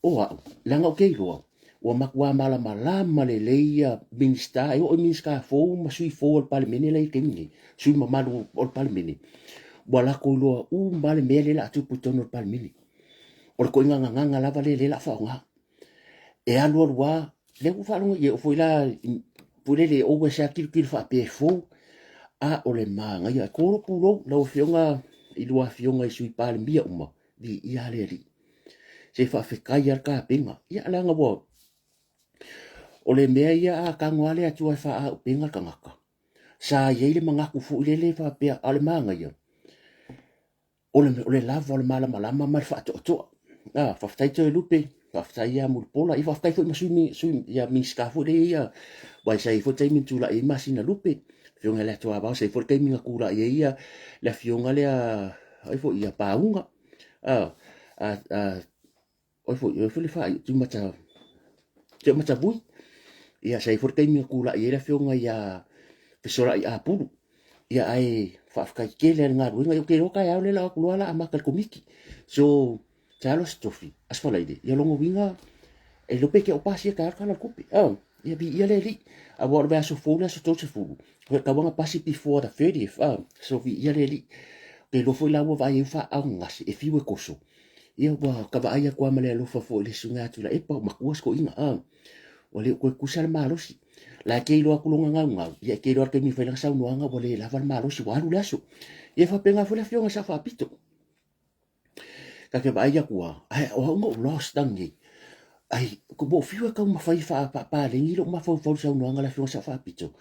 o au, leaga ou te iloa, ua matuā malamalama lelei ia Minisita, e oo i Minisita fou ma sui fou o le Palemene la e i ai i le taimi nei, sui mamalu o le Palemene, ua latou iloa uma lava le mea lea o le a tupu i totonu o le Palemene. O le ituaiga gagana lava lea o lea o le a faaaoga. E alu alu lava, lea ua ou faalogo i ai, oo foi la foi lele e always lava tilotilo faapea e fou, a o le manaia. E to lou pulou lau Afioga i lua Afioga i Sui Palemia uma, Viia le Alii. Se faafetai lava le tapena. Ia leaga ua o le mea ia a tago lava le Atua e faaauupega le tagata, sa i ai le manatu foi lele faapea, a o le manaia, o le, o le lava o le malamalama ma le faatoatoa. Ah, faafetai Toelupe, faafetai ia Mulipola, ia faafetai foi ma sui, sui ia Minisita foi lea ia, aua sa i ai foi taimi na tulai ai Masinalupe, afioga i le Atuavao, sa i ai foi le taimi na tulai ai ia le afioga lea ai foi ia Pauga, a, a, a, oi foi, oi foi le faaiu, Tumata, Teomatavui, ia sa i ai foi le taimi na tulai ai le afioga ia Fesolai Apulu, ia ae faafetai tele lava i le galuega, ia ou te iloa taeao lea o le a o atu loa la amata i le Komiti. So, Talo se tofi, Aso Faraile, ia lona uiga, e le iloa pe te o pasia taeao le Tala o le Tupe. Oh, ia viia le Alii. Aua o le vaiaso fou le aso 30, e tatau lava ona pasi before the 30th. Oh, so viia le Alii. Ou te iloa foi la ua vaai ai ua faaaaogagase, e fiu e toso. Ia ua ka vaai atu lava ma le alofa foi i le susuga ia Tuilaepa, ua matua si toeaina. Ah, ua le o toe tusa le malosi. La e te iloa atu lona gaugau, ia e te iloa le taimi e fai lana saunoaga ua le lava le malosi, ua alu le aso. Ia e faapena foi le afioga i le Sao Faapito. Ta te vaai atu lava, ae o au na ou lost anei. Ai, ua ou fiu e taumafai e faapaleni lou mafaufau i le saunoaga a le Afioga i le Sao Faapito.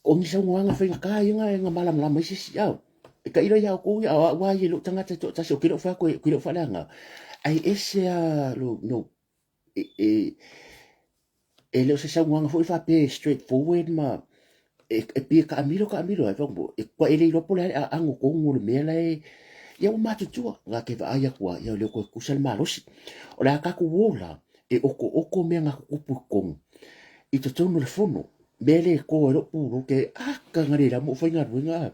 O ni saunoaga faigata ia na, na malamalama ai se isi. Ao, e tailo ia outou ia, o au lava ia i lou tagata e toatasi, ou te le o fai atu, ou te le o faaleaga. Ae ese lava lo, no, e, e, e le o se saunoaga foi faapea e straight forward ma e, e pei e taamilo taamilo ai fai e kua e le iloa po o le a le aano tonu o le mea la e ia ua matutua ga te vaai atu a ia o le toe tusa le malosi. O le a tatou o la e okooko mea na tutupu i totonu i totonu o le fono mea le to ai lou pulou ke aka nga le la mo faigaluega a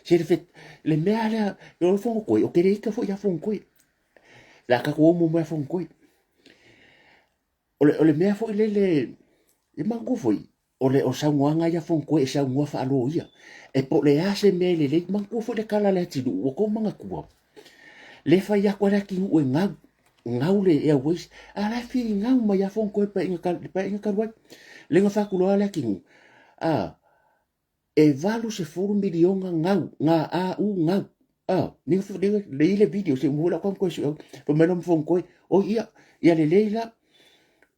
se le fet le mea lea o le fono koe o ke le ika foi ia fono koe le a tatou o muamua ia fono koe O le, o le mea foi lele, e manatua foi, o le o saunoaga ia Fonotoe e saunoa faaloia. E po o le a se mea e lelei, manatua foi le tala a le atunuu, ua tou manatua, le fai atu a le atunuu e gau, gau le airways, a la e finau mai lava Fonotoe i paeaiga talu ai. Lea na fai atu loa le atunuu, a, E 80 miliona gau, ga a u gau. A, ni ni le i le video se mo la kon ko su. Fai mai lo mfong koi, o ia, ia le lei la.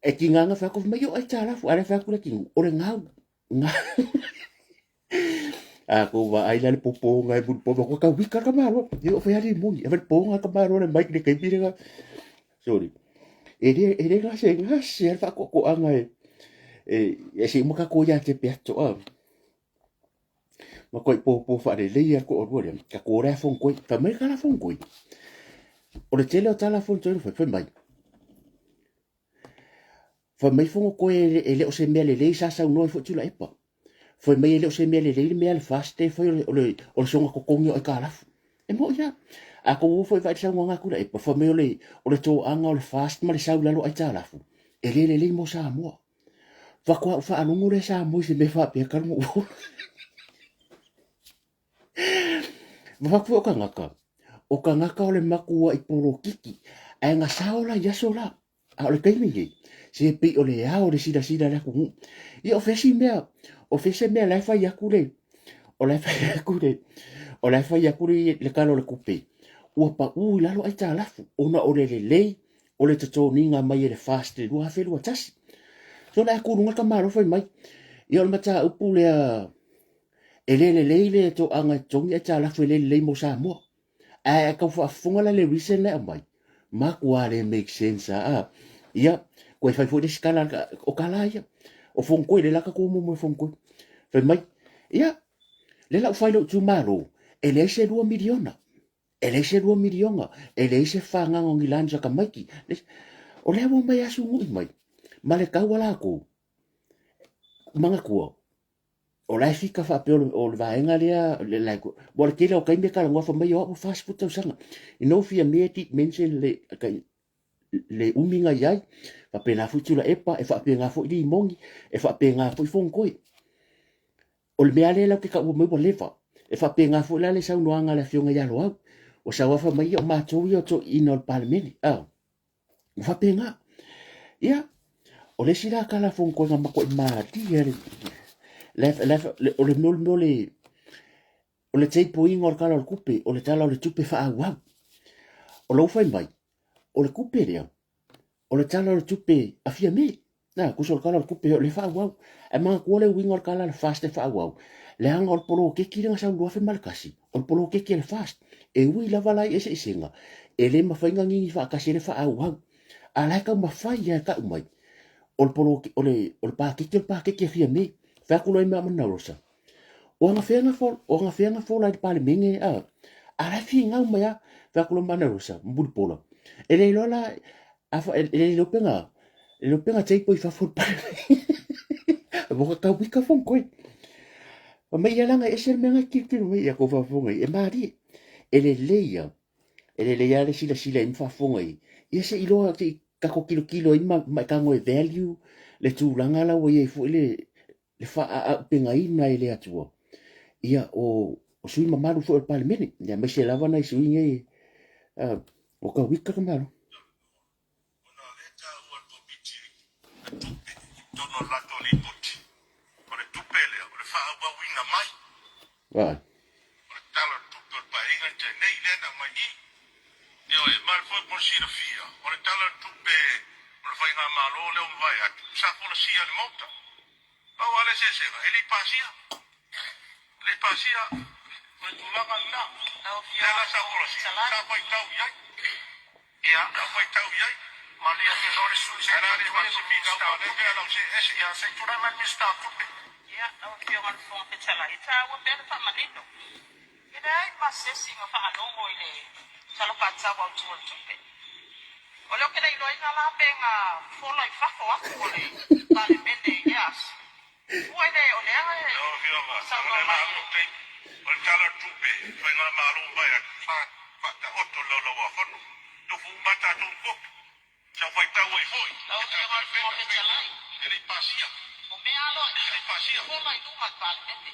E ki nganga fa ko mai yo ai tala fu ale fa ku le ki o le ngau. Ngau. A ko va ai la le popo ngai bu po ko ka wika ka malo. Yo fa ali moni, e le po nga ka malo le mic le kai pire ga. Sorry. E le e le gase gase al fa ko ko anga e. E e se mo ka ko ya te pe to a. Ma koe pōpō whaalelei a ko orua lea. Ka kōrea fong koe. Whai mai ka la fong koe. O le tele o tala fong toi whai mai. Whai mai fongo koe e le o se mea lelei sa saunoa i fo tula epa. Whai mai e le o se mea lelei le mea le fast e whai o le, o le, o le songa kokongi o e ka lafu. E mo ia. A ko wo foi vai saunoa ngā kula epa. Whai mai o le, o le tōanga o le fast ma le sau lalo ai tā lafu. E le lelei mo Samoa. Faatoa ou faalogo lea Samoa i se mea faapea talu ona ou ola. Ma faapea o tagata, o tagata o le makuaʻi polokiki, ae na sao la i aso la. A o le taimi nei, se pei o le ao o le silasila i le atunuu. Ia o fea si mea, o fea se mea la e fai atu le, o la e fai atu le, o la e fai atu le, le Tala o le Tupe, ua pau i lalo aitalafu ona o le lelei o le totogiga mai e le FAST i le 2021. So o le a kuluga le tamaloa fai mai, ia o le mataupu lea e le lelei le toaga e totogi aitalafu e le lelei mo Samoa. Ae tau faafofoga la le reason la e aumai, matua le make sense a. A. Ia, koe fai foi le isi tala, o tala ia. O Fonotoe, le la tatou momoe Fonotoe. Fai mai, ia, Lea la ua fai lou itumalo, e leai se $2 miliona. E leai se $2 miliona, e leai se fagaga o ni lunch a tamaiti. O lea ua omai asu nui mai ma le tau a latou. Manatua, o la e fika faapea o le vaega lea, like, ua le tele o taimi e talanoa fai mai o au ua 40 tausaga. You know Fiamē did mention le, le umi na i ai, faapena foi Tuilaepa, e faapena foi Limoni, e faapena foi Fonotoe. O le mea lea latou te taua mai ua leva. E faapena foi la le saunoaga a le Afioga ia Loau, ua sau lava fai mai, ia o matou ia o toeaiina o le Palemene. A, ua faapena. Ia, o le isi la tala a Fonotoe na matuai malie le, le, le, le, o le mea o le mea o le, o le table-ina o le Tala o le Tupe, o le Tala o le Tupe faaauau. O lou fai mai, o le tupe lea, o le Tala o le Tupe a Fiamē. Na, tusa o le Tala o le Tupe o lea e faaauau. Ae manatua le uiga o le tala a le FAST e faaauau, leaga o le poloketi lea na sau i le 2001, o le poloketi a le FAST. E ui lava la i eseesega, e le mafai ona nini faatasi ai le faaauau. A o la e taumafai lava e tau mai, o le poloke, o le, o le paketi o le paketi a Fiamē. Fai atu loa i mea ma Rosa, o anafea na fola, o anafea na fola ai le Palemene, a, a la e finau mai lava. Fai atu loa ma Rosa, Mulipola, e le iloa la, a fa, e le iloa pe na, e le iloa pe na table i fafo o le Palemene. Ua ka tau ika Fonotoe. Fai mai, ia leaga e ese le mea na e tilotilo mai ia tou faafofoga i, e malie. E lelei lava, e lelei lava le silasila i ai ma faafofoga i ai. Ia se i iloa, se i tatou tilotilo ai ma, ma e tago e value le tulaga la ua i ai foi le, le faaaupegaina e le Atua ia o, o sui mamalu foi o le Palemene, ia aemaise lava nai sui nei o tauika le Malo. Ona o lea e taua e le Komiti le tupe i totonu o le latou Lipoti, o le tupe lea o le faaauauina mai o le Tala o le Tupe o le Paeaiga na tea nei, lea na aumai i i. Ioe, ma le mo le silafia, o le Tala o le Tupe o le Faigamalo lea ua mavae atu, sa folasia e le Maota. Pau lava le eseesega, e le i pasia. E le i pasia. O le tulaga lena. Lea la sa folasia, sa faitau i ai. Ia, sa faitau i ai. Malie atu loa le sui se i tulai mai le Minisita o Tupe. Ia, se i tulai mai le Minisita o Tupe. Ia, lau Afioga i le Fofoga Fetalai, e taua pea le faamanino. E leai ma se isi na faalogo i le Tala Faatatau Autu o le Tupe. O lea ou te le iloaina la pe na fola i fafo atu o le Palemene i lea aso. Fua i le o lea e Lau Afioga, saunoa o lea mai la e. taimi o le Tala o le Tupe, Faigamalo mai atu, faataoto le Laulau-a-Fono, tofu uma lava tatou i kopi. Sa ou faitau ai foi Lau e Afioga tatou i te le pena Fofoga feita Fetalai, e le i pasia, o mea e aloaia le i pasia. fola i luma o le Palemene,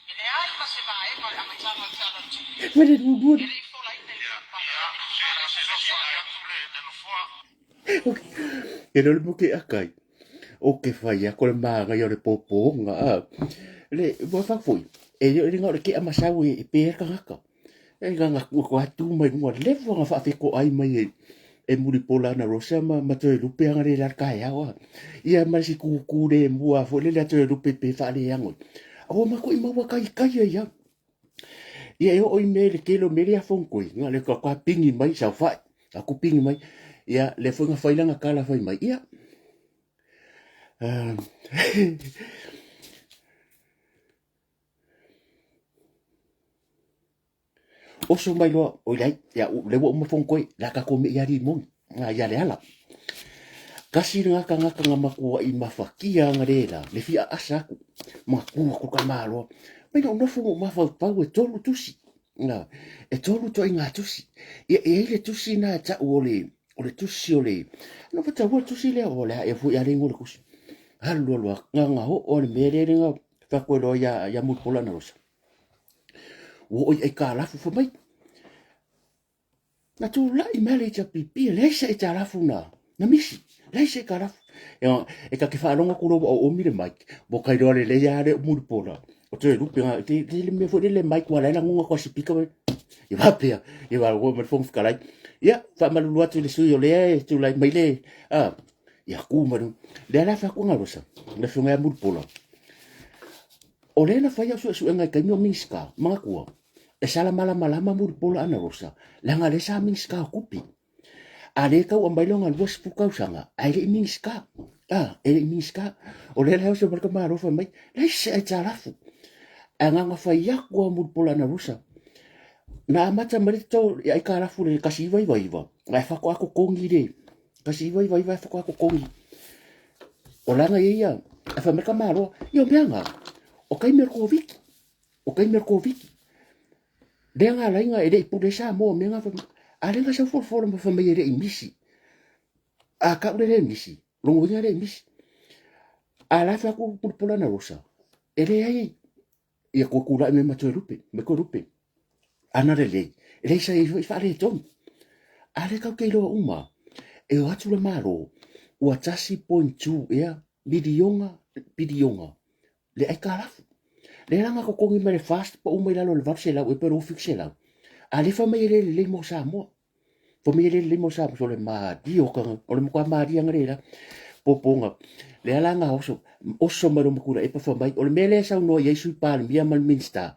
e leai ma se vaega o le amataga o le Tala o le Tupe Fale muamua. e le i folaina i Ia, luma o le Palemene se tusa ai ma se fesoasoani. silasila atu le Nofoa. E le o le moke akai. O ke whai a ko le māngai o le pōpōnga. A. Le, ua wha foi, e le o le ngā o le kea masau e, e pēr kangaka. E ngā ngā kua kua tū mai runga lewa ngā whaawheko ai mai e, e Mulipola ana Rosa ma, ma toe lupe anga le la kae ao a. Ia ma si kūkū le mua fo le le toe lupe pe whaale ango. Awa ma ko i maua kai kai ai a. Ia e oo i mea i le tele o mea lea Fonotoe, na le ka pingi mai saofai, aku pingi mai, ia le foi na fai lana tala fai mai, ia, oso mai loa, oi leai, ia, lea ua uma Fonotoe, le a tatou mea ia Rimoni, a ia Leala. Kasi le gakagaka na matuai mafatia ana le la, le fia aasa atu, matua atu ka maloa. Mai na nofo mo mafaufau e tolu tusi. Na, e tolu toaiga tusi. Ia, e ai le tusi na e tau o le, o le tusi o le, no fa taua le tusi lea, o le a e fui a le ingoa le tusi. Alu alu a, nga nga ho o le mea lea nga fa koe loa ia, ia Mulipola na rosa. Ua oi ai ka lafu fa mai. Na tulai mai le HRPP, e leai se aitalafu na, na misi, leai se aitalafu. E, e ta te faalogo atu loa ua oomi le mic, ua ka iloa lelei lava le Mulipola, o toe lupe nga, te, te le mea foi lele mic ua lae lagona koa sipika mai. Ia faapea, ia faalogo mai le Fofoga Fetalai. Ia, faamalulu atu i le sui o lea e tulai mai le, a, ia ku mai luga. Lea la fai atu ana Rosa, le afioga ia Mulipola. O lea na fai au suesuega i taimi o Minisita, manatua, E sala malamalama Mulipola Anarosa, leaga lea sa Minisita o Tupe. A lea e tau aumai lona 20 tausaga, ae le i Minisita. A, e le i Minisita. O lea la e oso mai le tamaloa fai mai, leai se aitalafu. Ae nga fai aku a Mulipola na Rusa. Na amata mai le tatau i aikalafu le 1999, ae faatoa totogi le 1999 ae faatoa totogi. O lana ia ia, ae fai mai ka Malo, ia o mea nga, o taimi o le Koviti, o taimi o le Koviti. Lea nga ala ai na e le i pule ai Samoa o mea nga fai mai. A lea na sau folafola ma fai mai e le i misi. A kau le le misi, lona uiga e le i misi. A la e fai atu Mulipola na Rosa, e leai ia koe tulai mai ma Toelupe, me Toelupe. Ana lelei, e leai sa i ai foi faaletonu. A lea tatou te iloa uma, e o atu le Malo, ua 1.2 ea miliona, piliona le aitalafu. Lea la na totogi mai le FAST pau mai lalo i le 800 ea pe 2700. A lea fai mai e le lelei mo Samoa. Fai mai e le lelei mo Samoa, so le malie o ka, o le matua malie anga le la. Popoga, lea la na oso, oso mai lo makula epa fai mai, o le mea lea e saunoa i ai Sui Palemia ma le Minista,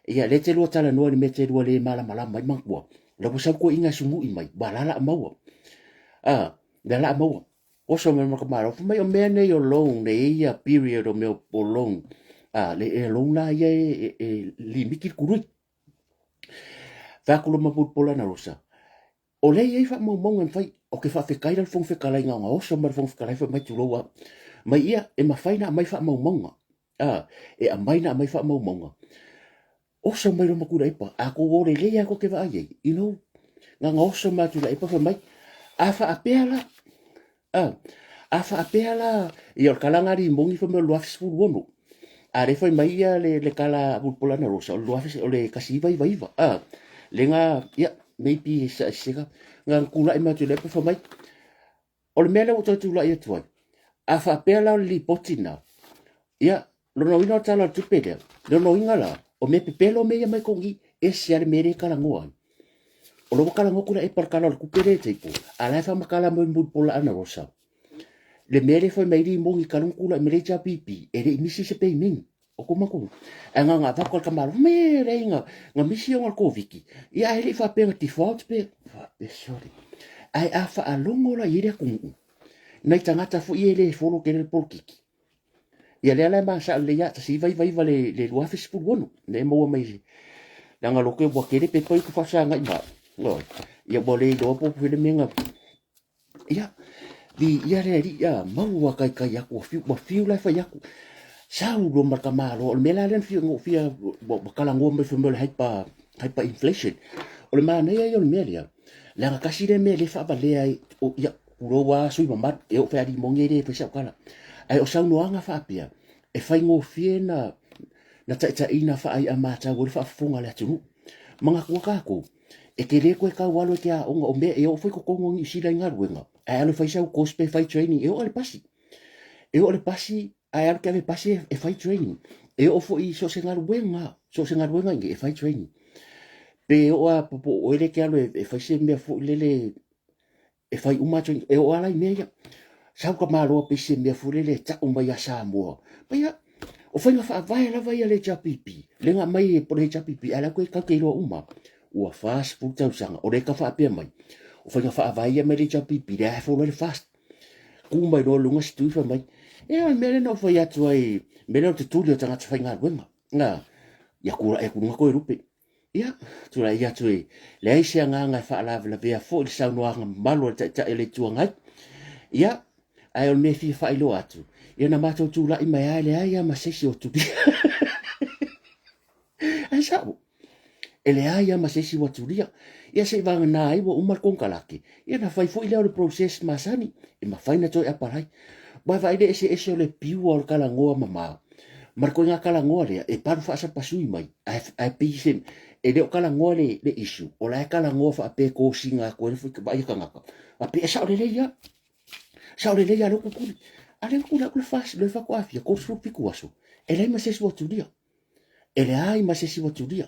ia lea te lua talanoa i le mea te lua le malamalama ai manatua, la ua sau toeaiina e sumui mai, ua la la maua. A, lea la maua. Oso mai ma ka malo, fai mai o mea nei o loan, e i ai ia period o mea o loan. A, le e loan la ia e, e, e limiti le tului. Fai atu lo ma Mulipola na Rosa, o lea e i ai faamaumauga e mafai, ou te faafetai la le Fofoga Fetalai na ona oso mai le Fofoga Fetalai fai mai tulou a mai ia e mafai na aumai faamaumauga. A, e aumai na aumai faamaumauga. Oso mai loa ma Tuilaepa, a tou o lelei lava tou te vaai ai, you know, na ona oso mai lava Tuilaepa fai mai, a faapea la, a, a faapea la, ia o le tala lena a Limoni fai mai o le 2016, a lea fai mai ia le, le tala a Mulipola Anarosa, o le 2000, o le 1999, a, lea na, ia, maybe se, se, na tulai mai Tuilaepa fai mai, O le mea lea ua toe tulai atu ai, a faapea la o le lipoti lena, ia, lona uiga o le Tala o le Tupe lea, lona uiga la, o mea pepelo mea ia mai kogi, ese lava le mea lea e talanoa ai. O lea ua talanoa Tuilaepa i le Tala o le Tupe lea e table, a o la e faamatala mai Mulipola Anarosa, le mea lea e fai mai ai Limoni talu ona tulai mai le HRPP, e le i misi se peimingi. O ko matou, ae na ona avatu e le tamaloa, fai mai e leai na, na misi ona o le Koviti, ia ae le i faapea na default pe, faapea sorry. Ae a faalogo la i ai le atunuu, nai tagata foi ia e le follow tele le polokiki, ia lea la e masaa lelei lava, 1999 le, le 2016, lea e maua mai, leaga lote ua tele pepa ia ou te faafesagai ma au, ia ua le iloa po o fea le mea na, Ia, viia le Alii, a maua kaikai atu, ua fiu, ua fiu la e fai atu. Sau loa ma le tamaloa, o le mea la lea na fia, na ou fia, ua talanoa mai fai mai o le hyper, hyperinflation. O le manaia ia o le mea lea, leaga tasi lea mea lea e faavalea ai, o, ia, tulou lava sui usufono mamalu, e oo fai alii moni e le fai sau tala. Ae o saunoaga faapea, e faigofie na, na taitaiina faaaiamatau ai le faafofoga a le atunuu. Manatua tatou, E te le toe tau alo e te aoga, o mea e oo foi totonu o Niu Sila i galuega, ae alu e fai sau course pe fai training, e oo i le pasi. E oo i le pasi, ae alu te ave pasi e fai training. E oo foi i so o se galuega, so o se galuega i e fai training. Pe oo lava po o oe lea e te alu e fai se mea foi lele e fai uma atu e oo ala i mea ia. Sau ka Malo pei se mea foi lele e tau mai ia Samoa. Mai ia, o faiga faavae lava ia le HRPP, le na aumai po le HRPP, ae la koe kau te iloa uma, ua 40 tausaga, o lea ka faapea mai, o faiga faavae ia mai le HRPP, lea e follow ai le FAST. Ku mai loa luga si tui fai mai, e o le mea lea na ou fai atu ai, mea lea o te tuli o tagata faigaluega. Na, ia kula e kulunga koe lupe. Ia, tulai atu e leai se agaga e faalavelavea foi le saunoaga mamalu a le Taitai o le Itu Agai. Ia, ae o le mea e fia faailoa atu, ia na matou tulai mai lava e leai lava ma se isi o tulia. Ae sao, e leai lava ma se isi ua tulia. Ia se i vagana ai ua uma le konekarate, ia na fai foi lea o le process masani, e mafai na toe apalai. Ua vaai le eseese o le piua o le talanoa mamao ma le koiga talanoa lea e palu faasapasui mai, ae, ae pei se, e le o talanoa le, le issue, o la e talanoa faapea e kosiga atu ai le vaai a tagata, faapea e sao lelei lava, sao lelei lava lou kukuli. A lea na tulai atu le FAST, le faatoa fia, 37 aso, e leai ma se isi ua tulia. E leai ma se isi ua tulia.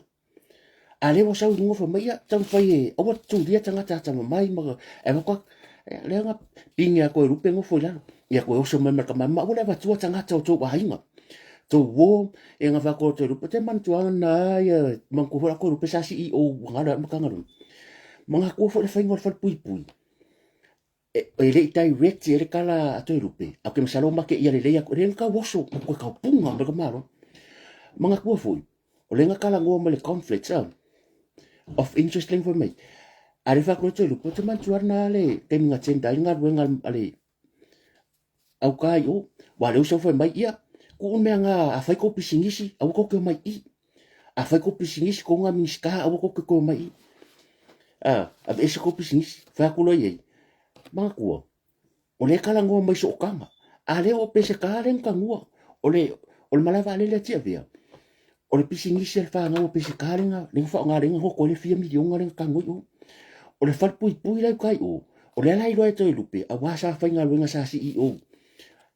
A lea ua sau i luga fai mai, ia, taumafai e aua le tulia tagata atamamai ma e avatu atu. Ia, lea na pine atu e Lupe nofo i lalo. Ia toe oso mai ma le tama, ma aua le avatua tagata o tou aiga. Tou uo, ia na fai atu e Lupe, te manatua na ia, manatua foi la koe Lupe sa CEO ua galo ai Matagaluega. Manatua foi le faiga o le falepuipui. E, e le i direct i ai le tala a Toelupe, ae ou te masalo make ia lelei atu, e le na tau oso, ma toe tau punga mai le tamaloa. Manatua foi, O lea na talanoa mai le conflicts of interest lea na fai mai. A le fai atu Toelupe, ou te manatua lena le taimi na tender ai le galuega a le auka i o. Aua o lea ua sau fai mai, ia, tuu le mea na, a fai kou pisinisi, aua tou te omai i i. A fai kou pisinisi, kou na Minisita, aua tou te toe omai i i. Aveese kou pisinisi. Fai atu loa i ai, manatua, O lea e talanoa mai sootaga, a lea o Peseta lea na tanua. O le, o le malae vaalele a Tiavea, o le pisinisi a le fanau a Peseta lea na, lea na faaaoga lea na goto ai le fia miliona lea na tanu ai o. O le falepuipui la i uka i o, o lea la iloa e Toelupe, aua sa faigaluega sa CEO.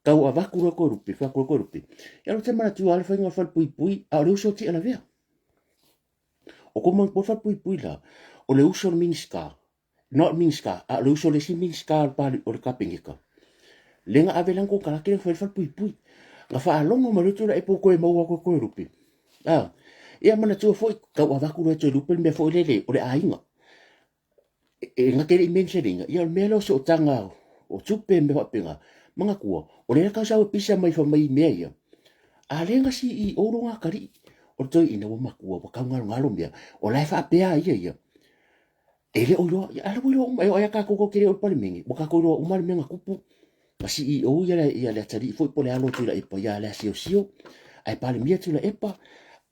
Tau avatu loa Toelupe, fai atu loa Toelupe, ia ou te manatua lava le faiga o le falepuipui, a o le uso o Tialavea. O kou manatua le falepuipui la, o le uso o le Minisita, Not Minista, a o le uso o le isi Minista o le pali, o le Kapeneta. Lea na ave lana konekarate lea na fai ai le falepuipui. Na faalogo mai loa Tuilaepa ua toe maua atu e Toelupe. A, ia manatua foi, tau avatu loa e Toelupe le mea foi lele o le aiga. E, na te le i mention ina, ia o le mea lea o sootaga o tupe ma mea faapena. Manatua, o lea tau sau e pisa mai fai mai i mea ia, a lea na CEO lona atalii. O le toeaina ua matua, ua tau galogalo mea, o la e faapea a ia ia. E le o iloa, a la ua iloa uma, e oo lava ia tatou tatou te le o i le Palemene, ua tatou iloa uma le mea na tupu. Na CEO ia le, ia le atalii foi po o le alo o Tuilaepa ia Leasiosio, ae Palemia Tuilaepa,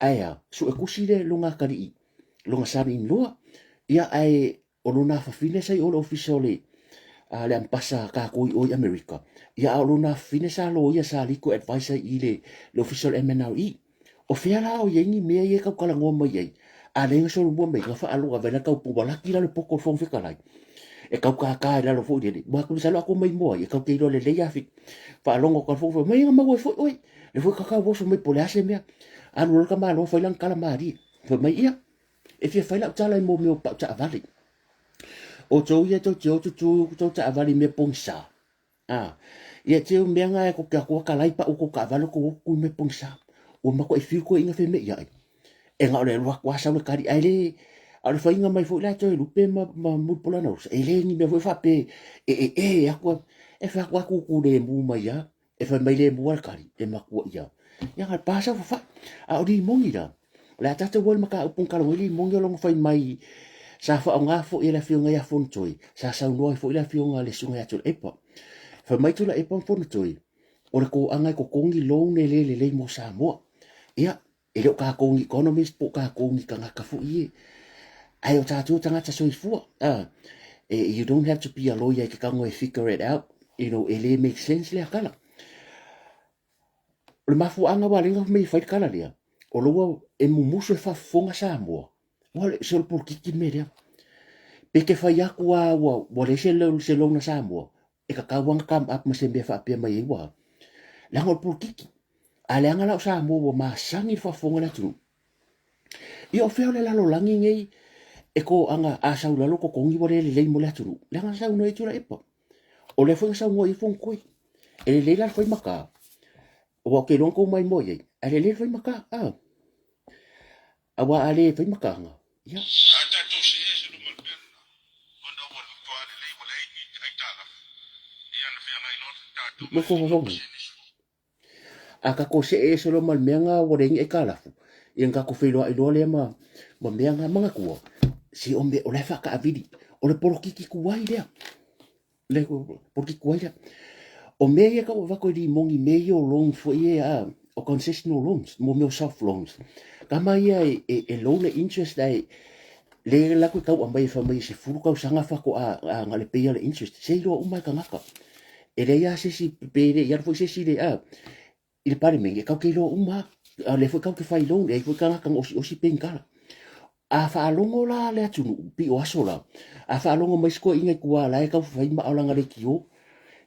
ae a, suetusi le lona atalii, lona son-in-law, ia ae o lona afafine sa i o i le ofisa o le, a, le ambasa a tatou i o i Amerika, ia a o lona afafine sa loia, sa legal advisor i le, le ofisa o le MNRE. O fea la o i ai ni mea ia e tau talanoa mai ai? A lea na solomua mai, na faalogo ave la tau ua laki la le poto o le Fofoga Fetalai. E tau kākā i lalo foi lele. Ua atu masalo a mai moa ai, e tau te iloa lelei a fi. Faalogo ka Fofoga mai na maua ai foi oe. Le foi kakau oso mai po o le a se mea. Alu loa le tamaloa fai lana tala malie. Fai mai ia, e fia fai lau tala i mea o pau taavale. O tou ia tou te o tutu tou taavale i mea pogisa. A, ia te mea nga e ko ke akoa kalai pa uko ka valo ko ku me pongisa. Ua mako e fiu ko inga fe me ia ai. E nga ole lua kwa sa le kari ai le a le fainga mai foi la toe lupe ma ma mulpola na usa. E le ni mea foi fa pe e e e aku e fa kwa ku ku le mu mai ia. E fai mai le mu al kari e makua ia. Ia nga pa sa fa a o li mongi la. O le a tatou o i le mataupu na talanoa i limoni o lona fai mai sa faaaoga foi e le Afioga ia Fonotoe, sa saunoa ai foi le Afioga le Susuga ia Tuilaepa. Fai mai Tuilaepa ma Fonotoe, o le toaga e totogi loan e le lelei mo Samoa. Ia, e le o tatou ni economist po o tatou ni tagata foi e, ae o tatou tagata soifua. You don't have to be a lawyer e te tago e figure it out, you know, e le make sense lea tala. O le mafuaaga ua ala ai ona fai le tala lea, o la ua e mumusu e faafofoga Samoa, ua le se o le polokiki le mea lea. Pe te fai atu lava ua, ua leai se, se loan a Samoa, e tatau lava ona come up ma se mea faapea mai ai ua, leaga o le polokiki. A leaga la o Samoa ua masani i le faafofoga a le atunuu. Ia o fea o le lalolagi nei e toaga a sau lalo totogi ua le lelei mo le atunuu. Leaga na saunoa ai Tuilaepa. O lea foi na saunoa i ai Fonotoe. E lelei la le fai maka. Aua ou te iloa na tou maimoa i ai. Ae lelei le fai maka. A. Aua a le fai makaga, ia. A tatou see ese luma o le mea lena, ona ua matua lelei ua leai ni aitalafu, ia na feagai loa tatou ma le faiga o pasene 10. A tatou see ese loa ma le mea na ua leai ni aitalafu, ia ona tatou feiloai loa lea ma, ma mea na. Manatua, se o mea, o la e faataavili, o le polokiki tuai lea. Le polokiki tuai lea. O mea ia e tau avatu e limoni, mea ia o loans foi ia, a, o concessional loans, mo mea o soft loans. Tama ia e, e, e low le interest ae le latou e tau aumai e fai mai e 10 tausaga faatoa a, na o le pay le interest. Se iloa uma e tagata. E leai lava se isi, pe le i alu foi se isi i le, a, i le Palemene, e tatou te iloa uma lava. A o lea foi tatou te fai loan, e i ai foi tagata na osiosi penikala. A faalogo la le atunuu, pei o aso la, a faalogo mai si toeaina i tua la e tau fai maa o lana leitio,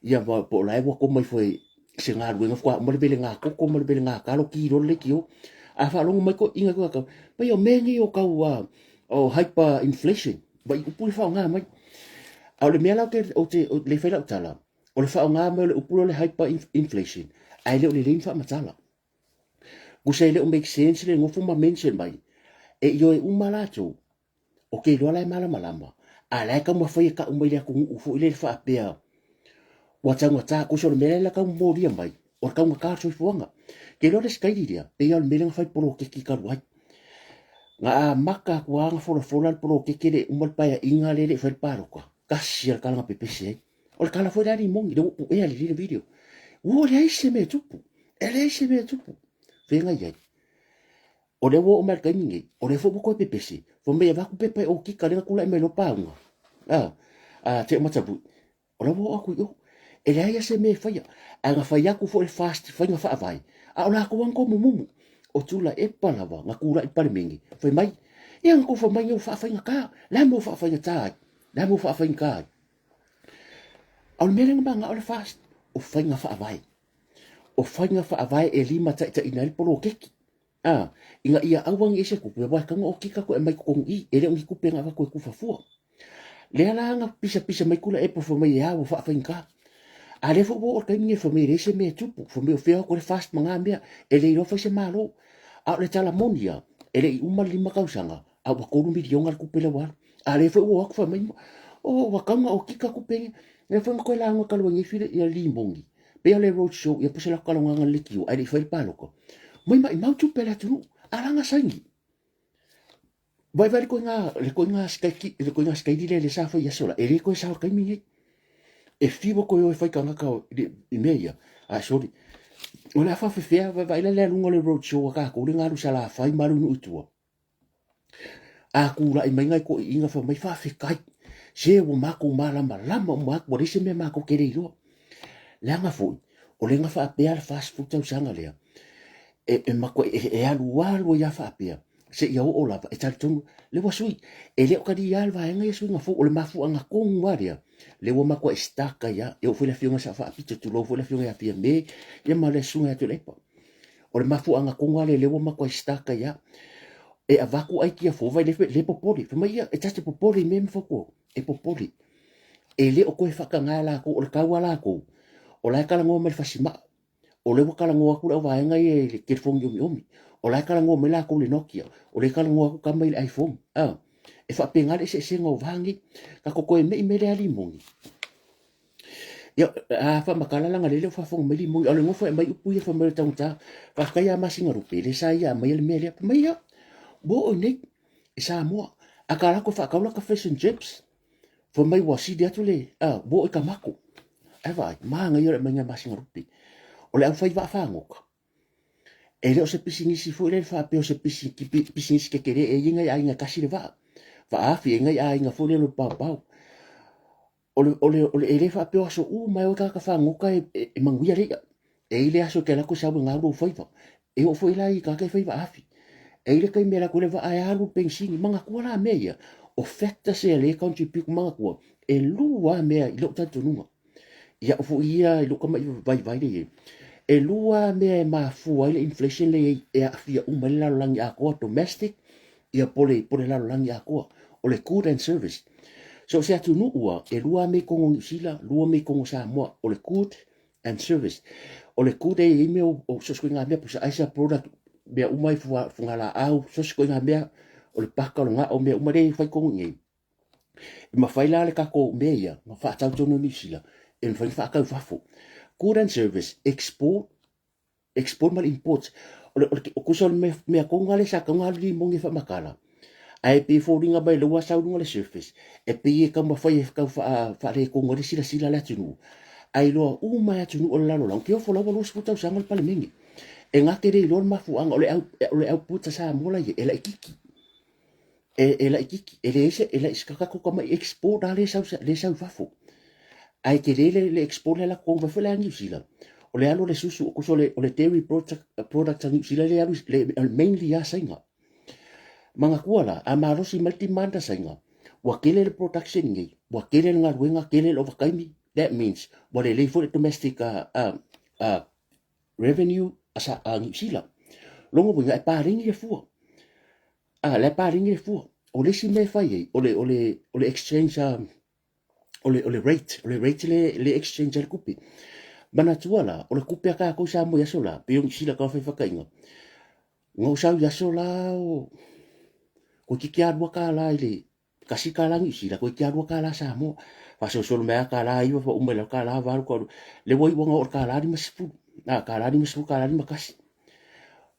ia ma po o la e ua koma ifo e se galuega faatoa uma le velega koko ma le velega talo ki loa le leitio. A faalogo mai toeaiina i tua, mai o mea nei o tau a, o hyper inflation, ma i upu ia faaaoga mai. A o le mea la ou te, ou te, le fai lau tala, o le faaaoga mai o le upu lea o le hyper inflation, ae le o lelei ni faamatala. Tusa e le o make sense le nofo ma mention mai, e ioe uma latou, o ke iloa la e malamalama, a la e taumafai e tau mai le atunuu foi lele faapea, ua taugata, tusa o le mea lea la tau molia mai, o le taugata o le soifuaga. Ke iloa le sikaili lea, pei lava o le mea lea na fai poloketi talu ai. Na amata atu lava na folafola le poloketi e le i uma le paeaiga lea e le i fai le palota, tasi lava le tala na pepese ai. O le tala foi lea a Limoni, lea ua puea lelei le video. Ua leai se mea e tupu, e leai se mea e tupu. Feagai ai. O lea ua oo mai i le taimi nei, o lea foi ua toe pepese, fai mai e avatu pepa e okika lea na tulai mai loa pauga. A, a Teomataui, O la ua oo atu i o. E leai lava se mea e faia. Ae na fai atu foi le FAST faiga faavae, a o latou lava na tomumumu. O Tuilaepa lava na tulai i le Palemene, fai mai, ia na tou fai mai nei ua faafaigata. O le a le mea ua faafaigata ai? O le a le mea ua faafaigata ai? A o le mea lea na manao le FAST, o faiga faavae. O faiga faavae e limataitaiina ai le poloketi. A, ina ia aua ne i se tupe, aua e tatau ona okika atu e aumai i totonu i i, e le o ni tupe na avatu e tufa fua. Lea la na pisapisa mai Tuilaepa fai mai e a ua faafaigata. A lea foi ua oo le taimi lenei fai mai e leai se mea e tupu, fai mai o fea o atu ai le FAST ma na mea, e le iloa fai se Malo. A o le tala moni lava, e le i uma le 5 tausaga, a ua $3 miliona le tupe lea ua alu. A lea foi ua o atu fai mai, oh, ua tatau ona okika tupe nei. Lea foi na toe lauga talu ai nei Fili, ia Limoni, pei o le road show, ia po o se latou talanoaga i le leitio, ae le i fai le palota. Mai maimau tupe a le atunuu, a la na saini. Vaivai le koiga, le koiga sikaiki, le koiga sikaili lea lea sa fai i aso la, e le toe sao i le taimi nei. E fiu atu e o e fai tagata i mea ia, ah sorry. O le a faafefea, vaivai la le aluga o le road show a tatou le na alu i Salafai ma alu i nuu i tua. A tulai mai nai toeaiina fai mai, faafetai, se ua matou malamalama uma atu, ua leai se mea matou te le iloa. Leaga foi, o lea na faapea le 40 tausaga lea, e, e, matua, e, e alu alu ai lava faapea, seia oo lava, e talitonu, lea ua sui, e le o talia le vaega ia suiga fou, o le mafuaaga tonu lava lea, lea ua matua stuck ai lava, e oo foi le afioga i le Sao Faapito, tulou foi le afioga ia Fiame, ia ma le susuga ia Tuilaepa. O le mafuaaga tonu lava lea, lea ua matuai stuck ai lava. E avatu aikia fou, vai le popole. Fai mai ia, e ta te popole i mea ma fautua. E popole. E le o toe faatagaina e latou, o le tau a latou, o la e talanoa mai le fasimaa. O lea ua talanoa atu le auvaega ia i le telefoni omiomi. O la e talanoa mai latou i le Nokia. O lea e talanoa atu tama i le iPhone. Ah, e faapena le eseesega o va nei. Tatou toe mei mai lea limoni. Ia, a faamatala laga lele o faafofoga mai limoni, a o le nofo e aumai upu ia fai mai o le taugata. Faafetai ia Masinalupe, lea sa ia aumaia le mea lea. Fai mai ia, ua oo i nei i Samoa, a ta alu atu e faatau lata fish and chips, fai mai ua sili atu le, a, ua oo i tamato. Ae vaai, manaia le aumaiga e Masinalupe. O le aufai vaa fagota, E le o se pisinisi foi lea faapea o se pisinisi tetele e i ai nai aiga e tasi le vaa. Vaaafi, e i ai nai aiga foi lea o le paopao. O le, o le, o le, e le faapea o aso uma e o tagata fagota e, e, e manuia le i'a. E i ai le aso e te alu atu e sau e gau lou faiva. E oo foi la i tagata e fai vaafi. E i ai le taimi e alu atu ai le vaa e alu le penisini. Manatua la mea ia, o factors ia lea e contribute, manatua, e lua lava mea i lou talitonuga. Ia au foi ia i lou tama'i vaivai lea i ai, e lua lava mea e mafua ai le inflation lea i ai e aafia uma ai le lalolagi atoa, domestic ia po le, po le lalolagi atoa, o le good and service. So o se atunuu lava, e lua lava mea i totonu o Niu Sila, lua mea i totonu o Samoa, o le good and service. O le good e i ai mea o, o so o se ituaiga mea, pusa aisa, product, mea uma i fugalaau, so o se ituaiga mea, o le paka, o le gao, mea uma lea e fai i totonu i inei. E mafai la le tatou mea ia na faatau tonu e Niu Sila e mafai ona faatau i fafo. Good and service, export, export ma le import. O le, o le, tusa o le mea, mea tonu lava lea sa tatau ona alu limoni e faamatala, ae pei e foliga mai lea ua sau i luga o le surface, e pei e taumafai e tau faaletonu ai le silasila a le atunuu, ae iloa uma e atunuu o le lalolagi, ke ofo la ua 20 tausaga le Palemene. E na te le iloa le mafuaaga o le au, o le output a Samoa la e i ai, e laitiiti. E, e laitiiti, e leai se, e lai, se tatou tamai export lava lea e sau, lea e sau i fafo. Ae tele le, le export lea la totonu mai foi la Niu Sila. O le alu o le susu, o le, o le dairy product, product a Niu Sila lea alu, le, mainly lava Saina. Manatua la, a malosi mai le demand a Saina, ua tele le production nei, ua tele le galuega, tele le ovataimi, that means ua lelei foi le domestic revenue a, sa, a Niu Sila. Lona uiga, e paleni le fua. A, la e paleni le fua. O le isi mea e fai ai, o le, o le, o le exchange, o le, o le rate, o le rate le, le exchange ai le tupe. Manatua la, o le tupe a tatou i Samoa i aso la, pei o Niu Sila ka fai whakainga. Nga o sau i aso la o, koe ki a $2 i le, kasi kālā Niu Sila, koe ki a $2 Samoa. Faasolosolo mai lava $9, faauma i lalo $8, ka le ua iu ina oo i le $50, a $50, $51.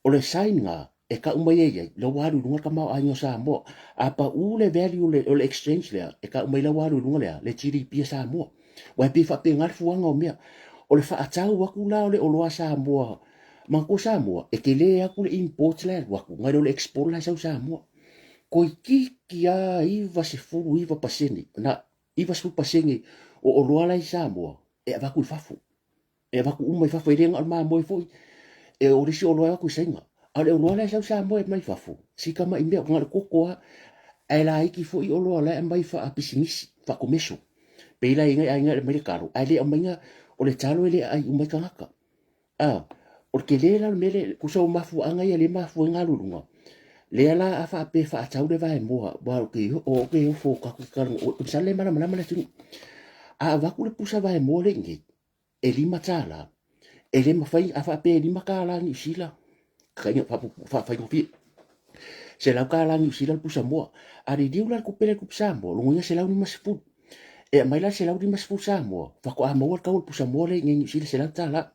O le sign lena, e kau mai ai ai, la ua alu i luga le tamaoaiga o Samoa. A pau le value o le, o le exchange lea, e kau mai la ua alu i luga lea, le GDP a Samoa. Ua e pei faapena le fuaga o mea. O le faatau atu la o le oloa a Samoa, manatua Samoa, e tele atu le import la e alu atu, nai lo le export la e sau i Samoa. Toeitiiti lava 99%, na 90% o oloa la i Samoa e avatu i fafo. E avatu uma i fafo, e le na o le mamoe foi. E o le isi oloa e o atu i Saina. A o le oloa la e sau i Samoa e mai fafo, si tamai mea, na o le koko lava. Ae laiti foi oloa la e aumai faapisinisi, faakomeso. Pei la e i ai aiga e aumai le talo, ae le aumaia, o le talo e le aai uma ai tagata. A, o le tele la o le mea lea, tusa o mafuaaga ia lea e mafua ai ona alu i luga, lea la a faapea e faatau le vaemoa, aua ou te, o te ofo tatou te talanoa, masalo e malamalama le atunuu. A avatu le pusa vaemoa lea i inei, e $5, e le mafai, a faapea e $5 Niu Sila, faafaigofie, $100 Niu Sila le pusa moa. A liliu la le tupe lea i le tupe Samoa, lona uiga 150. E aumai la le 150 Samoa, faatoa maua le tau o le pusa moa lea i inei i Niu Sila, $100.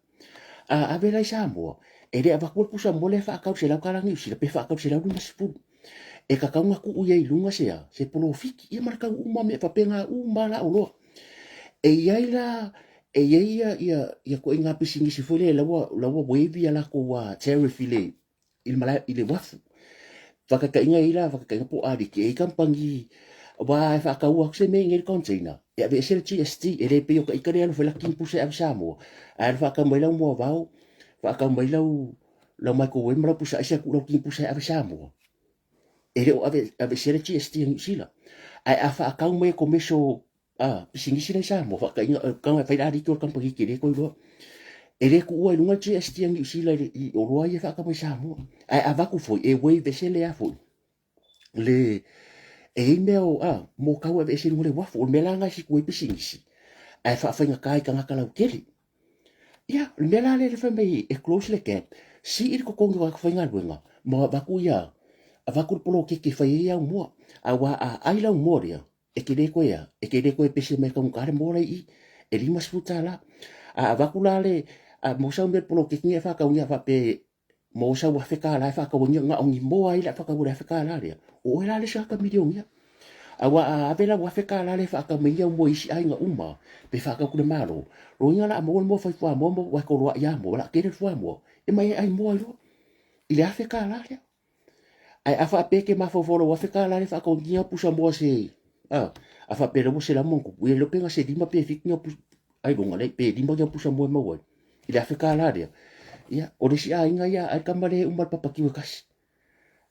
A ave la i Samoa, e le avatua le pusa moa lea e faatau i le $100 Niu Sila pe faatau i le 150. E tatau ona tuu i ai i luga se a? Se polofiti. Ia ma le tau uma mea faapena uma la oloa. E i ai la, e i ai ia, ia, ia ituaiga pisinisi foi lea la ua, la ua waive ia latou tariff i le, i le malae, i le uafu. Faataitaiga i la faataitaiga po o aliki, e i ai kamupani aua e faatau atu se mea i inei i le container, e aveese le GST, e le pei o ta ita lea e alu fai lata timupusa e ave i Samoa, ae alu faatau mai lau moavao, faatau mai lau lau microwave ma lau pusa aisa e tuu lau timupusa e ave i Samoa, e le o ave, aveesea le GST a Niu Sila. Ae a faatau mai e commercial A, pisinisi la i Samoa, faataiga, e fai le aliki o le kamupani tele koe iloa. E le tuua i luga le GST a Niu Sila i, i oloa ia e faatau mai Samoa. Ae avatu foi, e waive ese le a foi, le, e i ai mea o, a, mo kau e aveese i luga o le uafu. O le mea la lena e situ ai pisinisi, ae faafaigata i tagata lautele. Ia, o le mea la lea e fai mai e close le gap, sii le totogi o tagata faigaluega, ma avatu ia, avatu le poloketi e fai ai au moa. Aua a ai lau moa lea, E te le toe a, e te le toe pese mai taugata le moa la i i, e $50. A avatu la le, a mo sau mea poloketi nia e faatau nia faapea mo sau $1,000 e faatau ai nia, na o ni moa ai le a faatau i le $1,000 lea, o oe la le isi tagata milionia. Aua a ave lau $1,000 lea e faatau mai nia au moa i isi aiga uma, pe faatau atu i le Malo, lona uiga o le a maua le moa fai fuamoa ma ua toloai lava moa, o le a tele le fuamoa, e mai e ai moa ai loa i le $1,000 lea. Ae a faapea e te mafaufau lau $1,000 lea faataugia pusa moa se a, a faapea lea ua 100 ma ona tupu, ia le iloa pe na se 5 pe 7 ni au pusa ailoga lea pe 5 ni au pusa moa e maua ai i le $1,000 lea. Ia, o le isi aiga ia ai tama lea e uma le papatiu e tasi.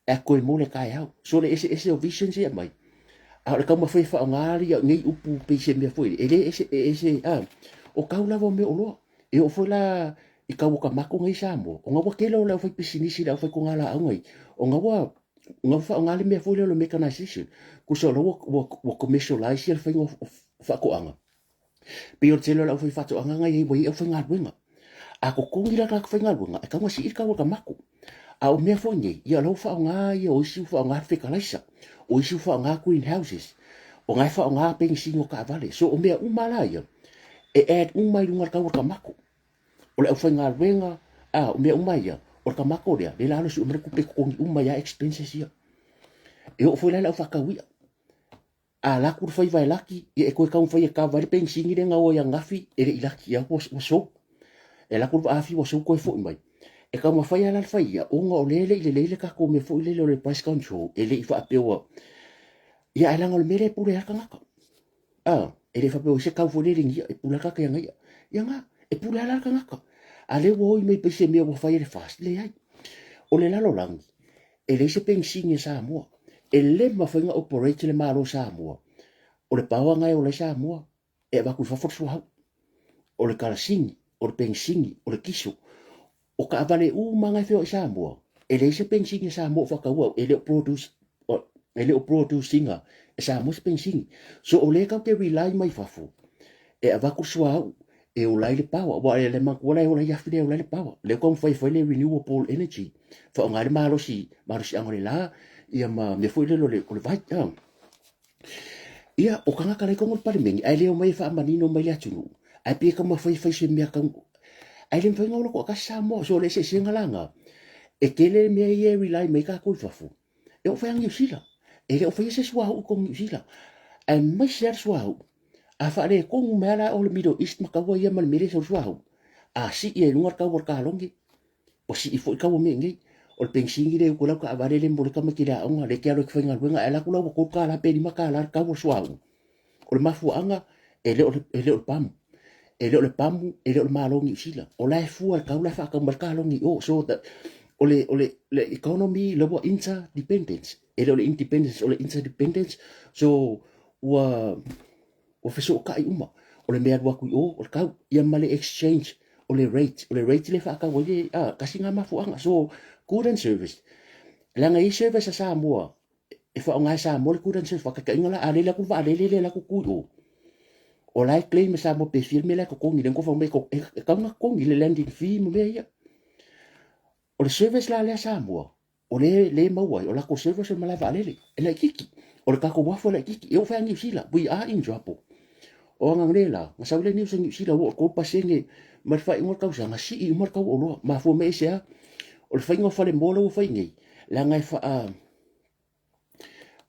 Ae toe mo le taeao. So le eseese o visions ia e aumai, a o le taumafai e faaaoga ia nei upu pei se mea foi lele, e le ese, e ese, a, o tau lava o mea oloa. E oo foi la i tau o tamato nei i Samoa, ona ua tele o le aufaipisinisi, le aufaitogalaau nei, ona ua, ona ua faaaoga le mea foi lea o le mechanization. Tusa o la ua, ua, ua commercialize le faiga o, o faatoaga. Pei o le tele o le aufaifaatoaga na i ai ua i ai aufaigaluega. A totogi la tagata faigaluega, e tatau ona sii le tau o le tamato. A o mea foi nei, ia o la ua faaaoga ia o isi ua faaaoga le fetalaisa, o isi ua faaaoga greenhouses, o na e faaaoga penisini o taavale. So o mea uma la ia, e add uma i luga o le tau o le tamato. O le aufaigaluega, a, o mea uma ia, o le tamato lea, lea la alu e sue mai le tupe e totogi uma ai lava expenses ia. E oo foi la i le aufaatau i'a. A alu atu le faiva e laki, ia e toe taumafai e kava ai le penisini lea na o ai ananafi e le i laki, ia ua, ua sou. E alu atu le vaafi ua sou toe foi mai. E taumafai lava la le fai ia, ona o lea e le i lelei le tatou mea foi lele o le price control, e le i faapea ua... Ia ae leaga o le mea lea e pule ai lava le tagata. A, e le faapea ua se tau foi lele i ia, e pule lava le tagata i ana i'a. Ia na, e pule lava la le tagata. A lea ua oi mai pei se mea ua fai e le FAST, leai. O le lalolagi, e leai se penisini a Samoa. E le mafai ona operate le Malo o Samoa. O le power na e ola ai Samoa, e avatu i fafo le suauu. O le kalasini, o le penisini, o le kiso. O taavale uma na e feoai i Samoa, e leai se penisini a Samoa o faataua, e le o produce, e le o produce ina e Samoa se penisini. So o lea tatou te rely mai fafo, e avatu le suauu, e ola ai le power. Aua e le manatua la e ola ai afi lea e ola ai le power. Lea ua taumafai e fai le renewable energy, faaaoga ai le malosi, malosiaga o le la, ia ma mea foi lele o le, o le vai. Ia, o tagata la i totonu o le Palemene, ae le omai e faamanino mai le atunuu, ae pei e taumafai e fai se mea tau... Ae le mafai ona ola toatasi Samoa. So o le eseesega la lena, E tele mea ia e rely mai ai tatou i fafo, e oo fai lava Niu Sila. E le o faia se suauu i totonu o Niu Sila. Aemaise lava le suauu, a faaletonu mai lava la o le Middle East ma taua ia ma le mea lea e sau i le suauu, a sii ai i luga le tau o le kalone, ua sii foi le tau o mea i inei. O le penisini lea e utu ai lau taavale lea e momoli ai tamaiti i le aoga, lea e te alu ai e te faigaluega, ae alu atu la ua $3 pe $5 le tau o le suauu. O le mafuaaga, e le o le, e le o le pamu. E le o le pamu, e le o le Malo o Niu Sila. O la e fua le tau la e faatau mai le kalone i o. So, the, o le, o le, le economy la ua interdependence. E le o le independence, o le interdependence. So, ua, ua fesootai uma. O le mea alu atu i o, o le tau. Ia ma le exchange, o le rate. O le rate le faatau ai le, ah, tasi na mafuaaga. So, good and service. Leaga e i ai service a Samoa, e faaaoga e Samoa le good and service. Faataitaiga la, a lele atu le vaalele lea e alu atu tu i o, o la e claim e Samoa pe fia le mea la e totogi, lea na fai mai e tatau ona totogi le landing fee ma mea ia. O le service la lea a Samoa, o lea e maua ai, o latou service o le malae vaalele, e laitiiti. O le tatou uafu e laitiiti. E oo foi a Niu Sila, we are in trouble. O aga nei la, na sau le news a Niu Sila ua oo i le 3% mai le faaiuga o le tausaga, sii uma le tau o oloa. Mafua mai aisea? O le faiga o falemoa la ua fai nei, leaga e faa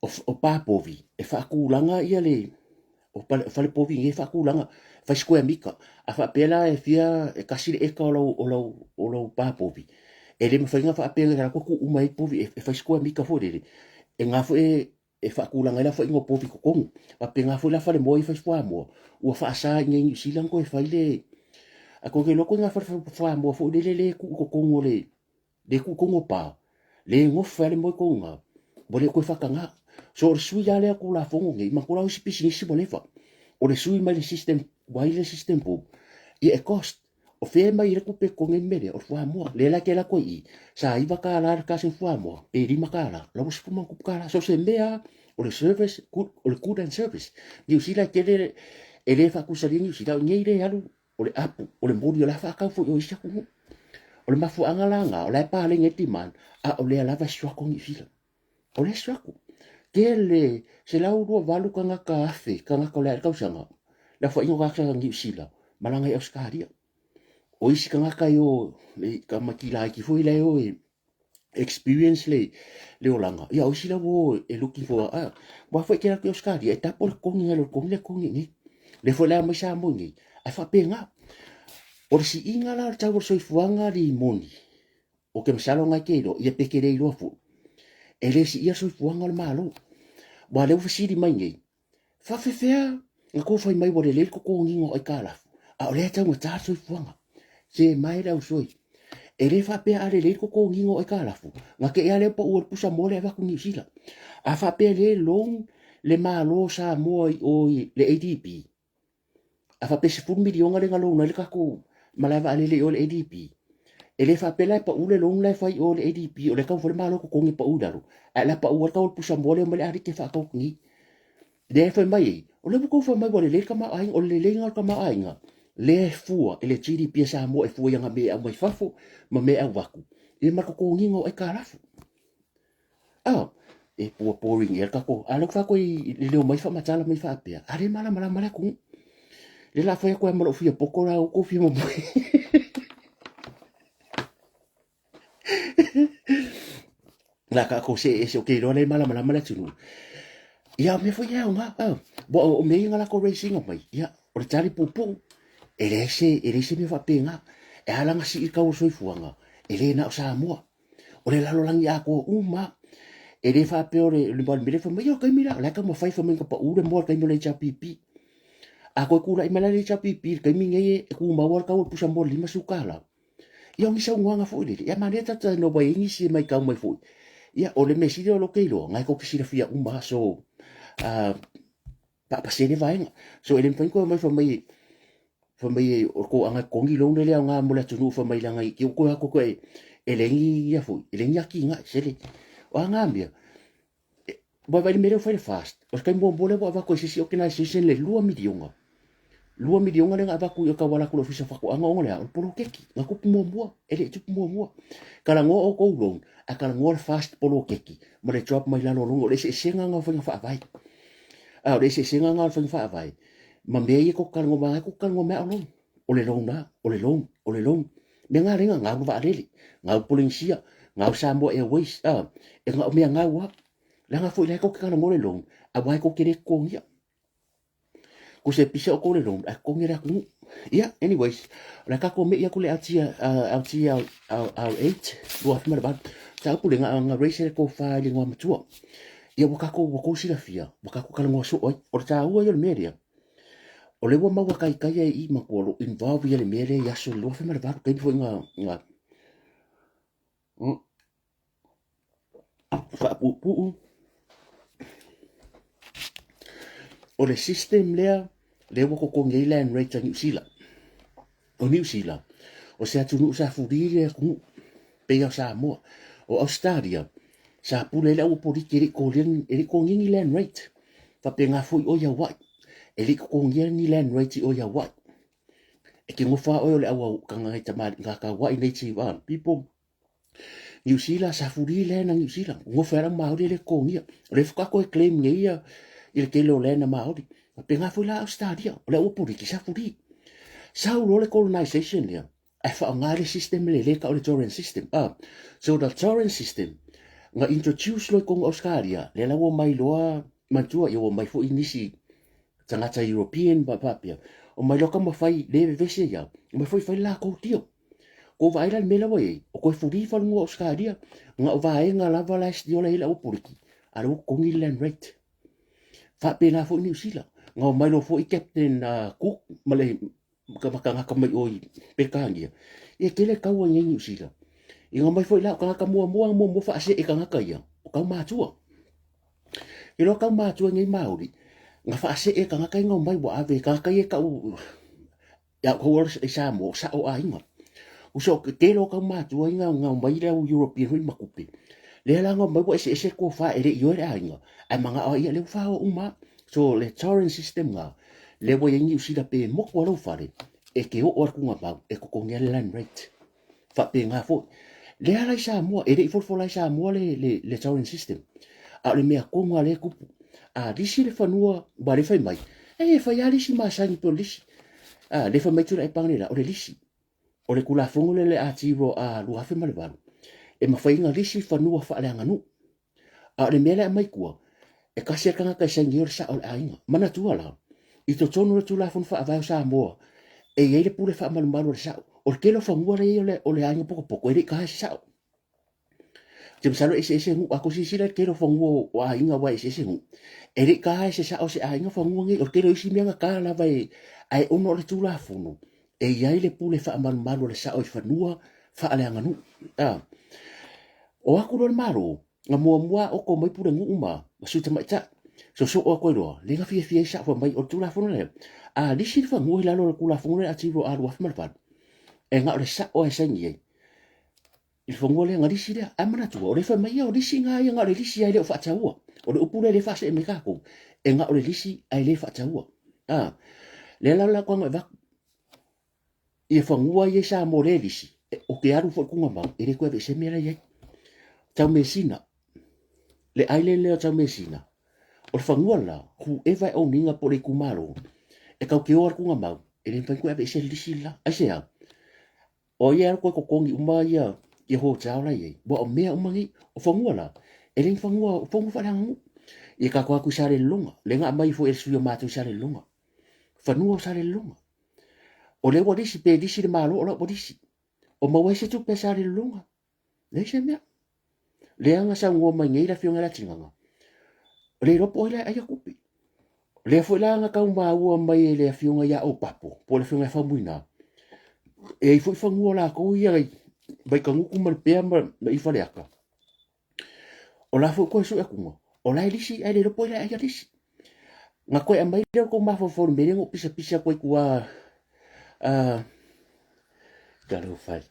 o pa povi e faatulaga ia le o fale povi nei e faatulaga fai square mita a faapea la e fia e tasi le eka o lau o lau o lau pa povi e le mafai ona faapea e alu atu tuu uma ai povi e fai square mita foi lele e na foi e faatulaga ai le aofaiga o povi i totonu faapena foi la falemoa ia fai fuamoa ua faasa i inei i Niu Sila ona toe fai le a toe iloa koe na fale fuamoa foi lele le tuu i totonu o le le tuu o pa, le gofa ai le moe tou ina, ua le toe faataga. So o le sui lava lea Tulafono nei, manatua la o isi pisinisi ua leva. O le sui mai le system, ua ai le system fou, ia e cost. O fea e mai ai le tupe e totogi ai le mea lea? O le fuamoa. Lea la e te alu atu ai i i, sa $9 le kasegi fuamoa, pe $5, la ua $10+ So o se mea lava, o le service, o le good and service. Niu Sila e tele, e le faatusalia Niu Sila, o i inei le alu o le apu, o le moli, o le a faatau foi o isi atunuu. O le mafuaaga la na, o la e paleni ai le demand, a o lea lava e struggle Niu Sila. O lea e struggle. Tele, 128 tagata afe, tagata o le a i le tausaga, le aofaiga o tagata Niu Sila, malaga i Ausetalia. O isi tagata e o, e tamaiti laiti foi la e o e experience le, le olaga. Ia, o isi la ua e looking for, ah, ua foi te atu i Australia, e tapo le totogi nai lo le totogi le totogi i nei. Le foi la mai Samoa i nei, ae faapena. O le siiga la o le tau o le soifuaga limoni, o ke masalo ngai te iloa, ia pe te le iloa foi, e le siia le soifuaga o le Malo. Ua lea ua fesili mai nei, Faafefea na kou fai mai ua lelei le totogiina o aitalafu, a o lea e taugata le soifuaga? Se mae le ausoi. E le faapea a lelei le totogiina o aitalafu, na te i a lea pau o le pusa moa lea e avatu i Niu Sila. A faapea le loan le Malo o Samoa i o i le ADB, a faapea 10 miliona lea na loan ai le tatou malae vaalele i o i le ADB, e le faapea la e pau le loan la e fai i o i le ADB, o lea e taumafai le Malo e totogi e pau i lalo, ae o le a pau ai le tau o le pusa moa lea e omai le aliki e faatau atu nei. Lea e fai mai ai, o lea ua tou fai mai ua lelei le tamaoaiga, o le leleiga o le tamaoaiga, lea e fua i le GDP a Samoa e fua i ana mea e aumai fafo ma mea e avatu, ia ma le totogiina o aitalafu. Ah, e pua boring ea le tatou, a lea ua fai atu ai le leo mai faamatala mai faapea, a le malamalama le atunuu. Lea la fai atu ai ma lou fia poto la outou fia momoe. La tatou see ese, ou te iloa la e malamalama le atunuu. Ia, o mea foi ia e aoga. Ah, ua o mea ia na latou raise ina mai, ia, o le tali puupuu, e leai se, e leai se mea faapena. E ala ona sii le tau o le soifuaga, e le na o Samoa. O le lalolagi atoa uma lava. E le faapea o le, le mea lea fai mai, ia o le taimi la, o la e taumafai fai mai na pau le moa i le taimi o le HRPP. A toe tulai mai la le HRPP i le taimi nei e tumau lava le tau o le pusa moa i le $50. Ia o ni saunoaga foi lele, ia manaia tagata ina ua i ai nisi e matau mai foi. Ia o le mea sili o lo te iloa, na e tou te silafia uma lava, so paapasene vaega. So e le mafai ona toe omai fai mai, fai mai o le toaga e totogi loan e le aoga mo le atunuu fai mai leaga i te i ua toe o atu toe e leai ni ia foi, e leai ni atinae. Sele, o a na mea, Vaavaai i le mea lea ua fai le FAST, o le taimi muamua lea ua avatu e se isi organization le $2 miliona. $2 miliona lea na avatu i tauala atu i le Ofisa o Faatoaga ona o le a? O le poloketi. Na tupu muamua, e le i tupu muamua. Talanoa outou loan, ae talanoa le FAST poloketi ma le drop mai lalo o loan. O le eseesega lena o faiga faavae. A o le eseesega lena o le faiga faavae ma mea ia tou te talanoa mai ai, tou te talanoa mai lava o loan. O le loan lava, o le loan, o le loan. Mea na lea na gau le vaalele, gau Polenisia, Gau Samoa Airways, a, e gao mea gau a. Leaga foi la e kou te talanoa le loan, aua e kou te le totogia. Ko se pisa o kou le loan, ae totogi e le atunuu. Ia, anyways, o le a tatou me'i atu le LTR8, 2008, mataupu lea na raise e le tofa i le igoamatua. Ia ua tatou, ua tou silafia, ua tatou talanoa soo ai. O le taua ia o le mea lea, o lea ua maua taitai ai i i matua o lo o involve ia le mea lea i aso 2008, taimi foi na, na Faapuupuu, o le system lea, lea ua totogi ai land rate a Niu Sila. O Niu Sila, o se atunuu sa fuli le atunuu, pei o Samoa. O Ausetalia, sa pule ai le au opoliki e le i totogia ni land rate. Faapena foi o i Hawaii, e le i totogia ni land rate i o i Hawaii. E te nofo lava oe o le au Hawaii native people, Niu Sila, sa fuli land a Niu Sila. Nofo ai la Maori e le totogia. O lea faatoa toe claim nei ia i le tele o land a Maori. Faapena foi la Australia, o le au Apoliki sa fuli. Sau loa le colonization lea, ae faaaoga le system lea e tau o le Torrens system. Ah, so the Torrens system, na introduce loa i totonu o Australia, lea la ua omai loa, manatua ia ua omai foi nisi tagata European ma faapea, omai loa taumafai le vevesi ai lava, omai foi fai le latou deal. Kou vaai la le mea la ua i ai, o koe fuli falunua o Australia, na o vaega lava la e stiola i ai le auapoliki, a lea ua totogi le land rate. Faapena foi Niu Sila, na omai loa foi Captain Cook ma le ma tagata mai o i Peretania, ia tele taua i nei Niu Sila. Ia na omai foi la o tagata muamua muamua faasee tagata ia, o kaumatua. I loa kaumatua nei Māori, na faasee tagata ia na omai ua ave tagata ia e tau Ia kou ora i Samoa, o sao aiga. Uso ke tele o kaumatua i ngā ngā mai le au European hui makupe. Lea la ngā mai wa ese ese ko wha ere i oe le aiga. Ai manga o ia le wha o uma. So le torrent system ngā. Le wa i New Zealand pe moku alo whare. E ke o o kunga mau e kokongia le land rate. Faapena foi. Lea la i Samoa, e le i folafola i Samoa le, le, le torrent system. A o le mea tonu a lea e tupu. A lisi le fanua, ua le fai mai, e fai lava lisi masani pe o le lisi. A le fai mai Tuilaepa analeila, o le lisi. O le Tulafono lea le ATRO A 2008, e mafai ona lisi fanua faaleaganuu. A o le mea lea e aumai tua, e tasi lava le tagata e saini ai o le sao o le aiga. Manatua la, i totonu o le Tulafono Faavae o Samoa, e i ai le pule faamalumalu a le sao. O le tele o fanua la e i ai o le aiga potopoto, e le i taea se sao. Ou te masalo e eseese nuu, a tou silasila i le tele o fanua o aiga aua e eseese nuu, e le i taea se sao o se aiga fanua nei. O le tele o isi mea na ta lava e, ae ona o le Tulafono, e i ai le pule faamalumalu a le sao i fanua faaleaganuu. A. O aku loa le Malo, na muamua a oto mai pulenuu ma ma sui tamaitai. Sosoo atu ai loa, le na fiafia ai sao fai mai o le Tulafono lea. A lisi le fanua i lalo o le Tulafono lea a Tiro A 2008, e na o le sao e saini ai i le fanua lea na lisi lea. Ae manatua, o le fai mai ia o lisi na ia na o le lisi ae le o faataua. O le upu lea le faasee mai tatou, e na o le lisi ae le faataua. A, lea la o le a tago e avatu ia fanua ia i Samoa lea e lisi, o ke alu foi Tugamau, e le toe aveesea mea la e i ai. Taumesina, le island lea o Taumesina, o le fanua la, whoever e own ina po o le itumalo, e tau te o lava le Tugamau, e le mafai ona toe aveesea le lisi le la. Aisea? O ai e alu toe totogi uma ia ia hotel la e i ai, ua o mea uma nei, o fanua la, e le ni fanua, o fanua faaleaganuu. Ia tatou atu i Salelologa, lea na aumai foi e le sui o matou i Salelologa, fanua o Salelologa. O lea ua lisi, pe lisi le Malo o la ua lisi. O maua ai se tupe a Salelologa. Leai se mea. Lea na saunoa mai nei le Afioga i le Atigaga, le iloa po o ai la e aia tupe. Lea foi la na tau maua mai e le Afioga ia Opapo, po o le Afioga ia Faumuina, e i ai foi fanua o latou ia i Vaikagutu ma Lepea ma i Faleata. O la foi toe sue atuga, o la e lisi ae le iloa po o ai la e aia lisi. Na toe aumai lea o le tou mafaufau i le mea lea na ou pisapisa atu ai i tua, talofa e.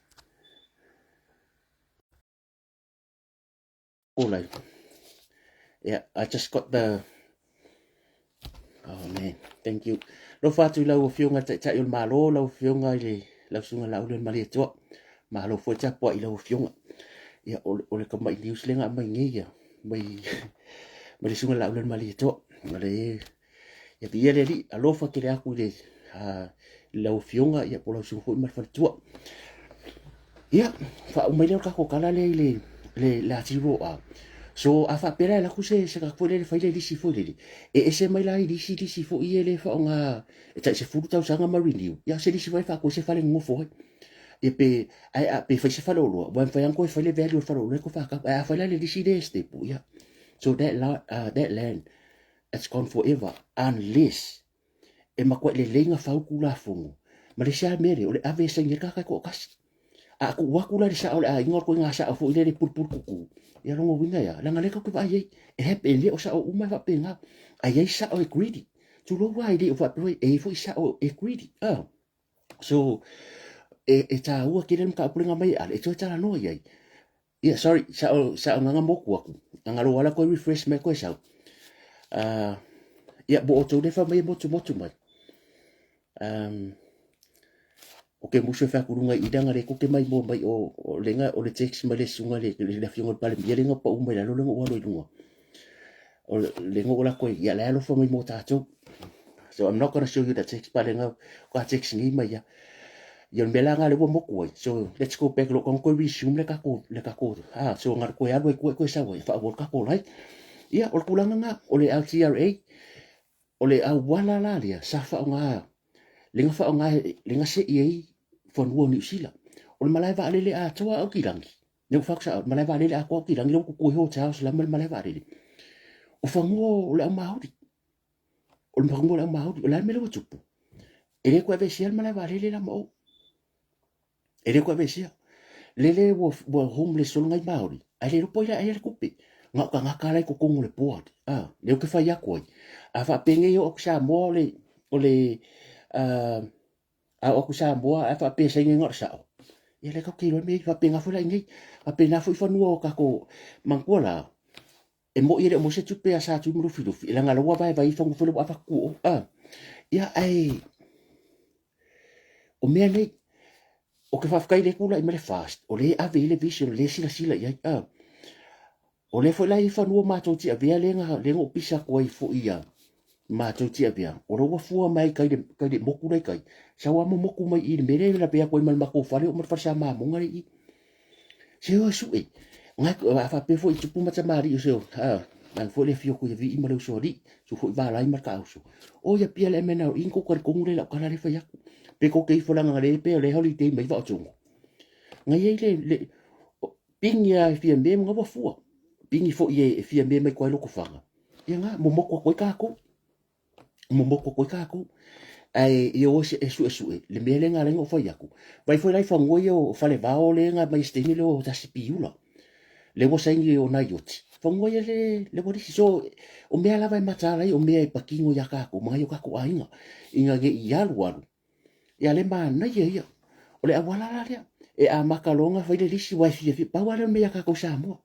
All Yeah, I just got the Oh man, thank you. Lofa atu i lau afioga i le Taitai o le Malo, lau afioga i le lau susuga Laauli o le Malietoa. Malo foi tapuai i lau afioga. Ia, o, o le tamai news lea na aumai nei ia, mai, mai le susuga Laauli o le Malietoa. O le Ia viia le Alii, alofa tele atu i le i lau afioga ia po o lau susuga foi ma le faletua. Ia, faauma mai lea o le tatou tala lea i le le, le RTROR. So, a faapea la e alu atu se, se tagata foi lele fai le lisi foi lele, e ese mai la i lisi, lisi foi ia le faaaoga e tai 10 tausaga ma renew, ia se lisi foi e faatu ai se fale nonofo ai. Ia pe, ae a, pe fai se faleoloa, aua e mafai lava ona toe fai le value o le faleoloa e toe faatau. Ae a fai la le lisi lea e stable, ia. So that, that land, it's gone forever, unless e matuai lelei na fau Tulafono. Ma le isi lava mea lea, o le ave e saini ai le tagata e toatasi. A tuu atu la i le sao o le aiga, o le ituaiga sao foi lea e pulupulu tutu, ia lona uiga e a? Leaga o lea tatou te vaai i ai, e happen, e le o sao uma e faapena. Ae i ai sao e greedy. Tulou lava e le o faapea e i ai foi sao e greedy. Ah. So, e, e tāua tele le mataupu lea na aumai e Ale, e toe talanoa i ai. Ia, sorry, sao, sao nganga moku aku. Nganga lo ala koe refresh mai koe sau. Ia, mo outou le fa mai e motu motu mai. Um, o ke musu e whaku runga i ranga le koke mai mo mai o, o lenga o le text mai le sunga le le le fionga pale mia lenga pa umai lalo lenga ualo i lunga. O lenga o la koe ia le alofa mai mo tātou. So I'm not gonna show you the text pa lenga ka text ni mai ia. Ia le mea la nga le ua moku ai. So let's go back lo koe resume le kako le kako. Ah, so nga koe alu ai koe koe sau ai fa o kako lai. Ia o le tulaga nga o le LTRA o le auala la lea sa faaaoga le ga faaaoga le ga se'i ai fanua o Niu Sila. O le malae vaalele atoa au kilangi. Ne ua fai atu sao, malae vaalele atoa au kilangi le ua tutu ai hotels la ma le malae vaalele. O fanua o le au Māori. O le fanua o le au Māori, o le a le mea lea ua tupu? E le toe aveesea le malae vaalele la ma ou. E le toe aveesea. Lele ua, ua homeless solo ngai Māori, ae le iloa po o ai la e aia le tupe. Na o tagata la i totonu o le board, a, lea ou te fai atu ai. A faapenei e oo atu Samoa o le, o le, uh, a oo atu Samoa ae faapea e saini ai na o le sao. Ia lea tatou te iloa le mea e faapena foi la i inei. Faapena foi fanua o tatou, manatua la, e moi e le o maua se tupe a Sa Tui ma Lufilufi, leaga la ua vaevae ifo foi le ua avatu o, a. Ia ae, o mea nei, o ke faafetai le tulai mai le FAST, o lea e ave i ai le vision, o lea e silasila i ai, a. O lea foi la e i ai fanua matou te avea lea na, lea na ou pisa atu ai foi ia matou te avea. O la ua fua mai kai le, kai le moku la i kai. Sau a momoku mai i le mea lea e lavea atu ai ma le matou fale oo ma le fale Samamoga lea i i. Se o e sue. Ngai, a faapea foi i tupu ma tamalii o se o, a, ngai foi le afio atu ia Vii ma le uso alii, su foi Valai ma le taauso. O ia pia le MNRE ni kou talitonu le lau tala lea fai atu. Pe kou te ifo leaga le pe o le holiday mai Vaotongo. Ngai ai le, le, Pigi a e fia me ma ua fua. Pigi foi e fia me mai koa i Lotofaga. Ia nga, momoku atu ai kākou. Momoku atu ai kākou. Ae ia o e suesue, le mea lea nga ala ai na ou fai atu. Vai foi la i fanua ia o Falevao lea nga mai se taimi lea o Tasi Piula. Lea ua saini o Naioti. Fanua ia le, le ua lisi. So, o mea lava e mataala ai, o mea e patino iā kākou, ma ngai o kākou aiga. Ina ne i alu alu, Ia le manaia ia. O le auala la lea. E amata loa ona fai le lisi aua e fiafia. Pau lava lea o le mea ia tatou Samoa.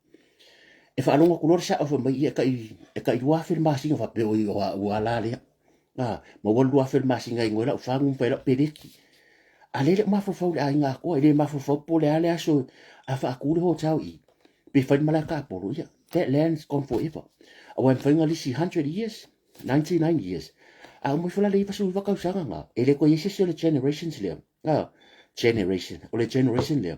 E faalogo atu loa le sao fai mai ia e tai, e tai 2000 le masina faapea oi o au lava la lea. A, maua le 2000 le masina e inu ai lau fagu ma fai ai lau peleti. A lea e le o mafaufau i le aiga atoa, e le mafaufau po o le a le aso a faatu le hotel i i, pe fai le malae tapolo, ia, that land's gone forever. Aua e mafai ona lisi 100 years. 99 years. A uma ifo la le 99 tausaga nga, e le toe i ai se isi o le generations lea. A, generation, o le generation lea.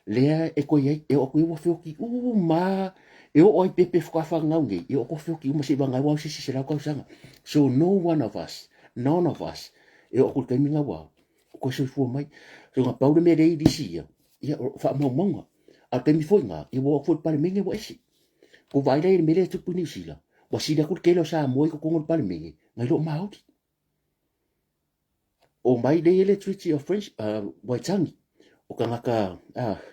Lea e toe i ai, e oo atu i ai ua feoti uma, e oo ai pepe faatoa fanau nei, e oo atu feoti uma seivagana ai ua au se isi 100 tausaga. So no one of us, none of us, e oo atu i le taimi lena ua toe soifua mai. So na pau le mea lea i lisi ia, ia o faamaumauga. A o le taimi foi lena, ia ua oo atu foi i le Palemene ua ese. Ko vaai la i le mea lea e tupu i Niu Sila, ua sili atu le tele o Samoa i totonu o le Palemene nai lo Māori. O mai lea i le Treaty of French, Waitangi, o tagata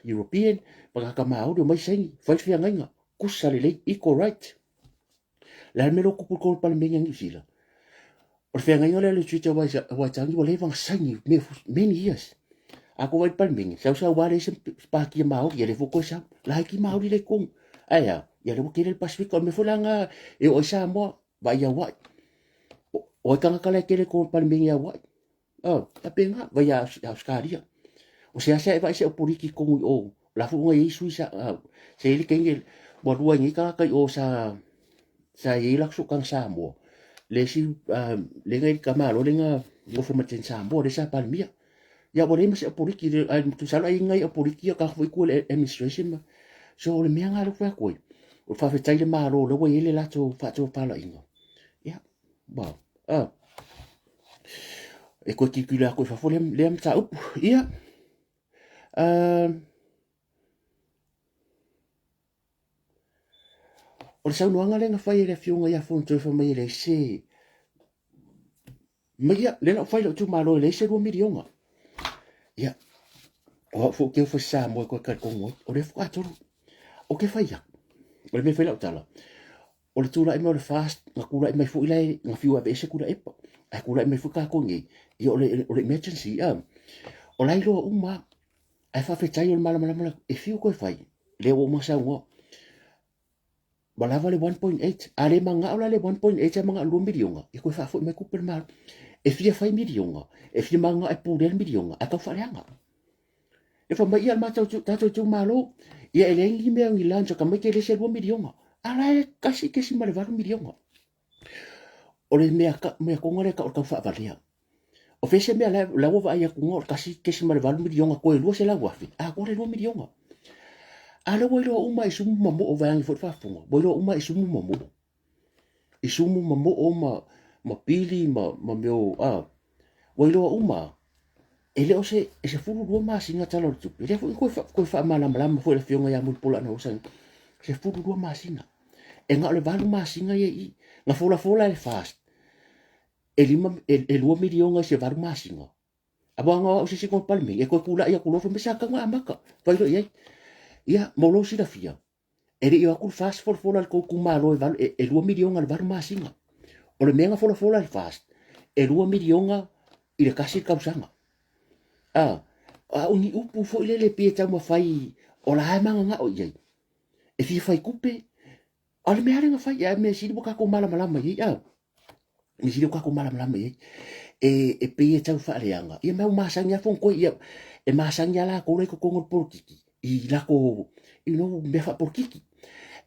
European ma tagata Māori o mai saini, fai le feagaiga, kusa lelei, equal right. Le a le mea lea ua tupu i totonu o le Palemene a Niu Sila? O le feagaiga lea o le Treaty of Waitangi ua leva ona saini many years. A ko vai le Palemene, sau sau lava leai se pātia Māori, ia lea foi toe sau. Laiti Māori la i totonu. Ae a, ia lea ua tele le Pasifika. O le mea foi la lena e oo ai Samoa, vaai i Hawaii. O ai tagata la e tele i totonu o le Palemene i Hawaii? Oh, faapena, vai ia Ausetalia. O seasea e vaai se opoliki i totonu i o, o la foi ua i ai sui sa, sa i ai le taimi ua lua ai nei tagata i o sa, sa i ai latou sootaga Samoa. Le isi, le na i le tamaloa le na nofo ma le teine Samoa, lea sa Palemia. Ia ua leai ma se opoliki, ae masalo ai nai opoliki ia tagata foi i tua i le administration ma. So o le mea lena lea ou fai atu ai, o le faafetai i le Malo o lea ua i ai le latou faatopalaiga. Ia, wow. Ah. E toe tilotilo atu i fafo lea, lea mataupu. Ia, uh, o le saunoaga lea na fai e le afioga ia Fonotoe fai mai e leai se mai ia lea la ua fai lou itumalo e leai se 2 miliona. Ia, o au foi ou te ofo i Samoa e toe talitonu ai. O lea faatoa tolu. Ou te fai atu, o le mea e fai lau tala, o le tulai mai o le FAST, na tulai mai foi la e, na fiu e aveese Tuilaepa, ae tulai mai foi tatou nei, ia o le, o le emergency, a. O la e iloa uma lava. Ae faafetai o le malamalama la, e fiu toe fai, lea ua uma saunoa. Ua lava le 1.8. A le manao la le 1.8 ae manao 2 miliona, e toe faafoi mai tupe le Malo. E fia fai miliona, e fia manao e pulea le miliona, ae tau faaleaga. E fai mai ia le matou tatou itumalo, ia e leai ni mea ni lunch ka mai te le se 2 miliona. A la e 1.8 miliona. O le mea ka mea konga le ka o tau faavalea. O fea se mea la, la ua vaai atu o le 1.8 miliona toe 200,000, a koa le 2 miliona. A lea ua iloa uma i sumu ma moo vaeane foi le faafofoga, ua iloa uma i sumu ma moo. I sumu ma moo ma, ma pili ma, ma mea o, a, ua iloa uma e le o se, e 12 masina tala o le tupe. Lea foi koe, koe faamalamalama foi le afioga ia Mulipola Anarosa, 12 masina. E na o le 8 masina ia i i. Na folafola e le FAST, e lima, e, e 2 miliona i se 8 masina. A ua o au se isi o le Palemene, e toe tulai atu loa fai mai sa tatau ona amata, fai loa i ai. Ia, mo lou silafia, e le i o atu le FAST folafola i le tou itumalo e, valu, e, e 2 miliona i le 8 masina. O le mea na folafola e le FAST, e 2 miliona i le tasi le tausaga. A, a o ni upu foi lele pei e taumafai o la e mananao i ai. E fia fai tupe, A o le mea lava lea na fai, ae mea sili ua tatou malamalama i ai, a. Mea sili ua tatou malamalama i ai. E, e pei e tau faaleaga. Ia ma ua masani lava Fonotoe, ia, e masani lava latou la i totonu o le polokiki, i latou, you know, mea faapolokiki.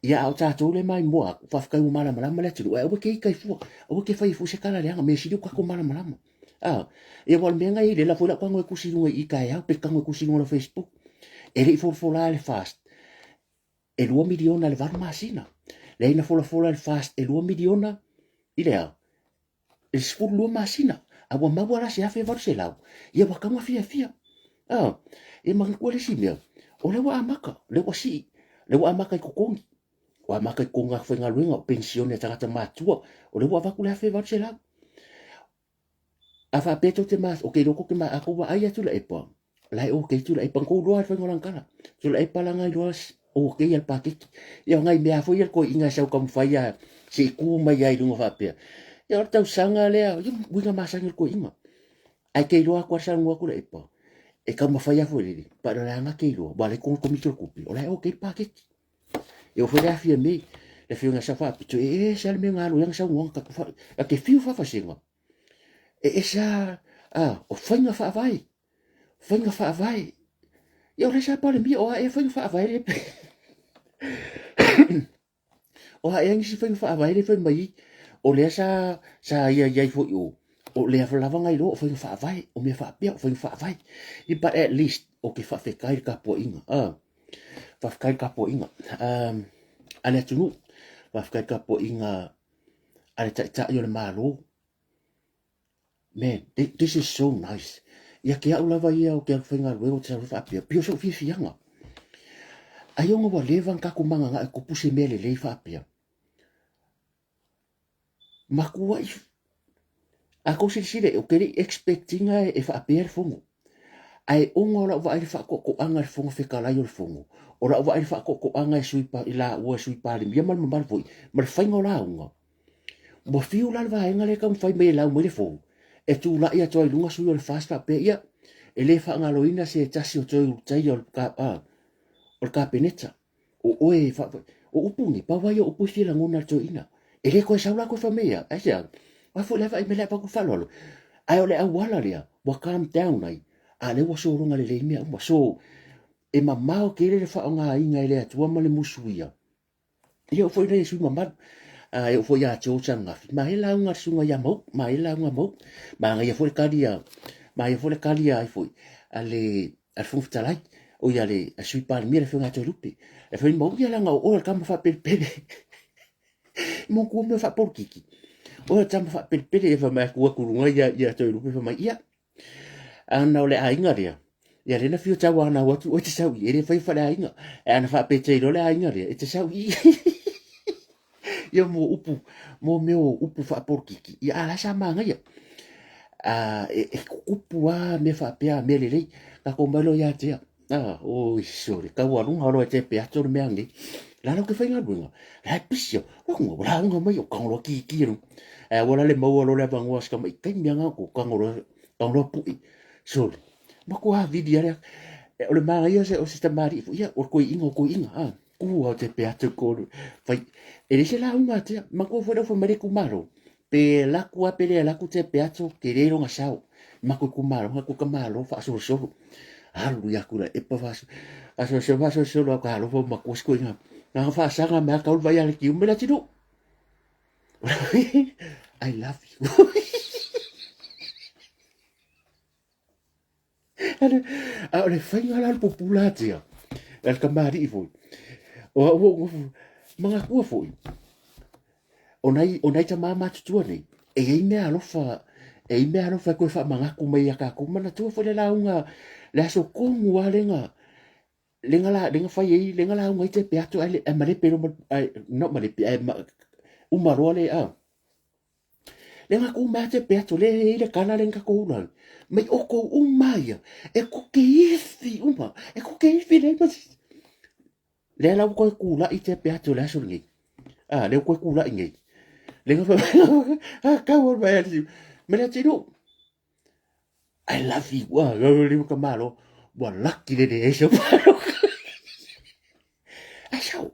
Ia, a o tatou lea e maimoa atu, faafetai ua malamalama le atunuu, ae aua te ita i fua, aua te fai fua se tala leaga, mea sili ua tatou malamalama. A, ia, aua o le mea na i ai, lea la foi la ou tago e tusi i luga i i taeao, pe tago e tusi i luga o lau Facebook. E le i folafola lava le FAST. E 2 miliona i le 8 masina. Leai na folafola le FAST e 2 miliona i le a? I le 12 masina. A ua maua la se 1800. Ia ua taua fiafia. Ah, e manatua le isi mea, o lea ua amata, lea ua sii, lea ua amata i totogi. Ua amata i totogi a faigaluega, o penisione a tagata matutua, o lea ua avatu le 1800. A faapea tou te ma, ou te iloa tou te ma, a tou vaai ia Tuilaepa, la e okay Tuilaepa, na tou iloa le faiga o lana tala. Tuilaepa la na iloa okay ia le paketi. Ia o nai mea foi ia le toeaina e sau taumafai lava se i tu mai lava i luga faapea. Ia o le tausaga lea, ia uiga masani o le toeaina. Ae te iloa atu lava le saunoa a Tuilaepa, e taumafai lava foi lele, but o le a na te iloa, aua o la e i totonu o le Komiti o le Tupe, o la e okay le paketi. E oo foi le afia nei, le afioga ia Safaapito, e ese lava le mea na alu ai ana saunoaga, ta te fiu faafasega. E ese lava, a, o faiga faavae, faiga faavae. Ia o lea sa Palemia, o a ea faiga faavae lea pe... o a ea nisi faiga faavae lea fai mai ai, o lea sa, sa ia i ai foi o, o lea lava na iloa o faiga faavae, o mea faapea o faiga faavae. But at least, ou te faafetai i le tapuaiga, a. Faafetai i le tapuaiga a le atunuu, faafetai i le tapuaiga a le Taitai o le Malo. Man, this is so nice. Ia te au lava ia o te alu faigaluega ou te sau faapea, pei o sou fiafiaga. Ai ona ua leva ona tatou magagae e tupu se mea lelei faapea. Matuai A tou silasila ou te le i expect ina e faapea le fono. Ae ona o lau vaai i le faatoatoaga a le Fofoga Fetalai o le Fono, o lau vaai i le faatoatoaga e sui i laua e Sui Palemia ma le mamalu foi, ma le faiga o lauga. Ua fiu la le vaega lea e taumafai mai e lau mai le fono, e tulai atu ai i luga sui o le FAST faapea, ia, e le faagaloina se tasi o toe Ulutaia o le Kapeneta. O oe e fa... O upu nei, pau lava ia o upu e fia lagona e le toeaina. E le toe sau la koe fai mai ia, aisea? Aua foi la e vaai mai le avatu faaaloalo. Ae o le auala lea, ua calm down ai, a o lea ua sologa lelei mea uma. So, e mamao tele le faaaogaina e le Atua ma le musuia. Ia oo foi lea i sui usufono mamalu, e oo foi ia George ananafi, manaia le lauga a le susuga ia Mauu, manaia le lauga a Mauu. Manaia foi le tali a, manaia foi le tali a ai foi a le Fofoga Fetalai. O ia le Sui Palemia le Afioga ia Toelupe. E fai mau ia leaga o oe o le tama faapelepele. Mo kua mea faapolokiki. Oe o le tama faapelepele ia fai mai aku aku luga ia ia Toelupe fai mai ia. Ana o le aiga lea. Ia lea na fio tau ana atu oe te sau i e le fai fale aiga. E ana faapete loa le aiga lea e te sau i. Ia mo upu, mo mea o upu faapolokiki, ia a la sa magaia. A, e, e kukupu a mea faapea mea lelei. Tatou mai loa ia te ia. A, oi, sole, taualuga loa e te pe ato le mea nei. La lau ke faigaluega, la e pisi au. Ua lauga mai o kangoloa kiki e Ae ua la le maua loa le avanoa si tamai taimi lava ko kangoloa, kangoloa pui. Sole, matua vili lea. O le manaia o se tamalii foi, ia, o le toeaina o toeaina, a. Kua o te pe atu ko fai e le se lauga atia matua foi lau fai mai le itumalo pe laku a pe le laku te pe atu ke le longa sao maku itumalo maku ka malo faasolosolo alu ia kula e pa faso asolosolo faasolosolo a ka alofa matua siko inga na faasaga mea kaulu vai ale ki umela tino I love you. A o le faiga la o le pupula atia, a le kamali'i foi, o au ou nofo, manatua foi, o nai, o nai tama matutua nei, e i ai mea alofa, e i ai mea alofa e toe faamanatu mai ia tatou. Manatua foi le lauga, le aso tonu lava lena, lena la, lena fai ai, lena lauga ai te peato ae, ae malepe loa, ae, not malepe, ae uma loa le, a, Le nga ku mea te peato le i le kala le nga ko ula. Mai o ko uma ia. E ko ke ifi uma. E ko ke ifi le ma. Le la ko kula i te peato le aso nei. Ah, le ko kula i nei. Le nga ah ka wa ba ya. Me le tino. I love you. Ah, le ka malo. Ua lucky le le so malo. Ai sao.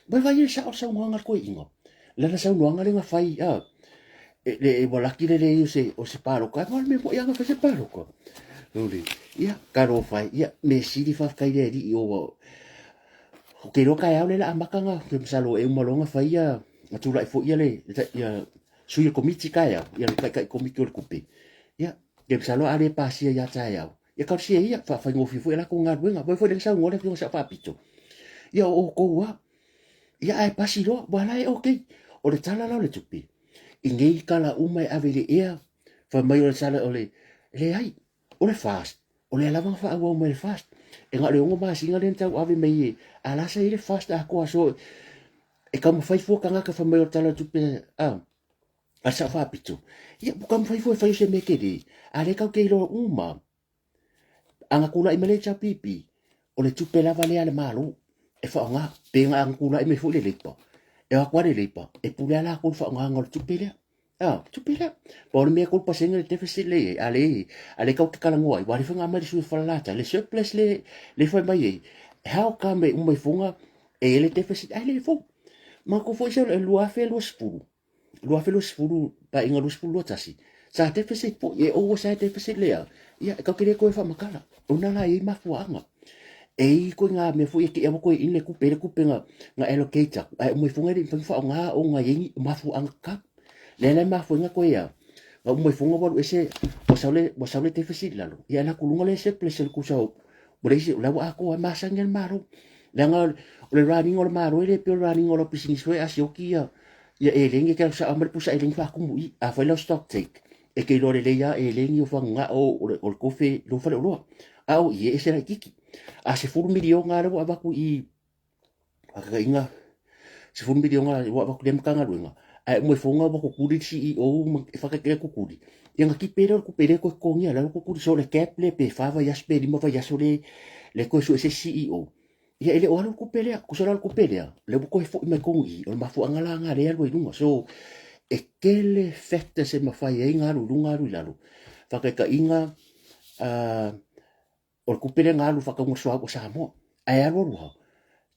Vai vai e sao saunoaga le toeaina. Lana saunoaga lea na fai a e, le e ua laki le leai o se o se paloka. Ai le mea moi ana fai se paloka. Lole. Ia, talofa e. Ia, mea sili faafetai le alii o ua o ke iloa taeao lea o le a amata na ke masalo e uma loa ona fai ia na tulai foi ia le ia sui o le komiti taeao, ia le taitai komiti o le tupe. Ia, ke masalo a le pasia ia taeao. Ia talosia ia, faafaigofie foi a latou galuega. Aua foi lea na saunoa le afioga Sao Faapito. Ia o outou lava. Ia ae pasi loa, ua la e okay. O le tala la o le tupe, i nei tala uma e ave i le ea, fai mai o le tala o le, leai, o le FAST, o lea lava na faaauau mai le FAST. E na o le 6 masina lea na tau ave mai e, a la sa i ai le FAST atoa. So, e taumafai fua tagata fai mai o le tala o le tupe, a, a le Sao Faapito, ia ua taumafai fua e fai o se mea tele, a lea tatou te iloa uma, a na tulai mai le HRPP, o le tupe lava lea a le Malo e faaaoga, pe na tulai mai foi le Labour, e o atu lava le Labour, e pule lava latou i le faaaogaina o le tupe lea. A, tupe lea. Pau o le mea 3% le deficit lea e i ai, a lea, a lea tatou te talanoa ai, aua o lea foi na aumai le sui usufono o Falelatai, le surplus lea, lea fai mai ai, how come e uma ifoga e i ai le deficit ae le fou. Manatua foi se 2020, 2020, paeaiga 2021, sa deficit foi, e over sa deficit lea, ia, e tatou te le toe faamatala, ona la e i ai mafuaaga. E i ai ituaiga mea foi e te i ua toe in le tupe, le tupe na, na allocate atu, ae uma ifoga e le i mafai ona faaaoga ona e i ai ni mafuaaga tatau. Lea la e mafua ai ona toe a, na uma ifoga ua alu ese, ua sau le, ua sau le deficit i lalo, ia ae alu atu i luga le surplus o le tusa o, ua leai se, o la ua atoa, e masani lava le Malo. Leaga o le running o le Malo e le pei o le running o lau pisinisi foi a sioki ia, ia eleni e te alu sao mai le pusa eleni faatumu i. A fai lau stock take, e te iloa lelei lava eleni o fagugao o le, o le kofe i lou faleoloa. A o i e ese laitiiti. A 10 miliona lea ua avatu i faataitaiga, 10 miliona ua avatu i lea Matagaluega, ae uma ifoga ua tutuli le CEO ma e faataitaiga tutuli, ia ona tipe lea o le tupe lea e toe totogia lea ua tutuli. So o le gap lea pe 4 vaiaso pe 5 vaiaso lea e toe sue se CEO. Ia e le o alu le tupe lea, tusa la o le tupe lea, lea ua toe foi mai totonu i i, o le mafuaaga la lena lea e alu ai i luga. So, e tele factors e mafai ai ona alu i luga alu i lalo. Faataitaiga, o le tupe lea na alu i le faatauga o le suauu a Samoa. Ae alu alu lava,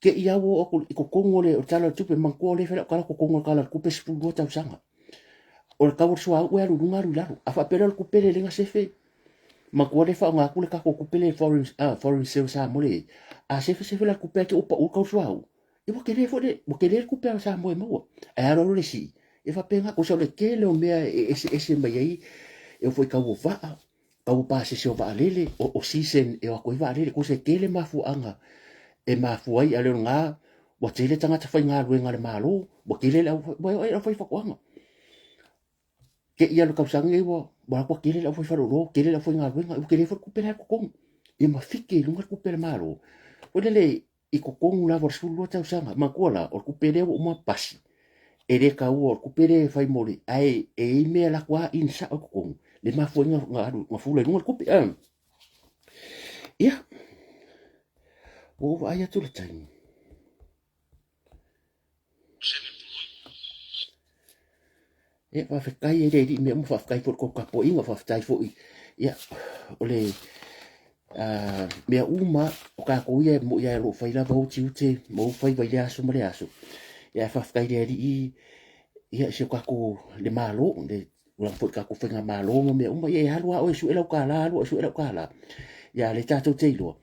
te i lava ua oo atu i totonu o le Tala o le Tupe, manatua o lea e fai lau tala totonu o le Tala o le Tupe 12 tausaga. O le tau o le suauu e alu i luga alu i lalo. A faapea la o le tupe lea lea na sefe, manatua lea e faaaoga atu le tatou tupe lea foreign, foreign reserve Samoa lea e i ai. A sefe sefe la le tupe ae te i ua pau le tau o le suauu, ia ua tele foi le, ua tele le tupe a Samoa e maua. Ae alu alu le sii, e faapena, tusa o le tele o mea e eseese mai ai, e oo foi i tau o vaa. Tau o pasese o vaalele, o season e o atu ai vaalele, kosa e tele mafuaaga e mafua ai, a le o lena ua tele tagata faigaluega a le Malo, ua tele le au, ua o ai le aufaifaatoaga. Te i alu tausaga nei ua ua atu tele le aufai faleoloa, tele le aufaigaluega, ua tele foi le tupe la e totogi. Ia ma fike i luga le tupe a le Malo. Foi lele i totonu lava o le 12 tausaga. Manatua la, o le tupe lea ua uma pasi, e le taua o le tupe lea e fai mo le, ae e i ai mea la atu in sao i totonu, le mafua ai na alu, na fula i luga le tupe. Ia, ua ou vaai atu i le taimi. Ia, faafetai e le alii mea uma, faafetai foi i le tou tapuaiga, faafetai foi, ia, o le mea uma o tatou ia e moi lava o lo o fai lava ou tiute ma ou faiva i lea aso ma lea aso. Ia, ae faafetai i le Alii, ia, i si o tatou, le Malo, le tulaga foi i tatou faigamalo ma mea uma, ia e alu lava oe e sue lau kālā, alu oe e sue lau kālā. Ia, a o lea tatou te iloa,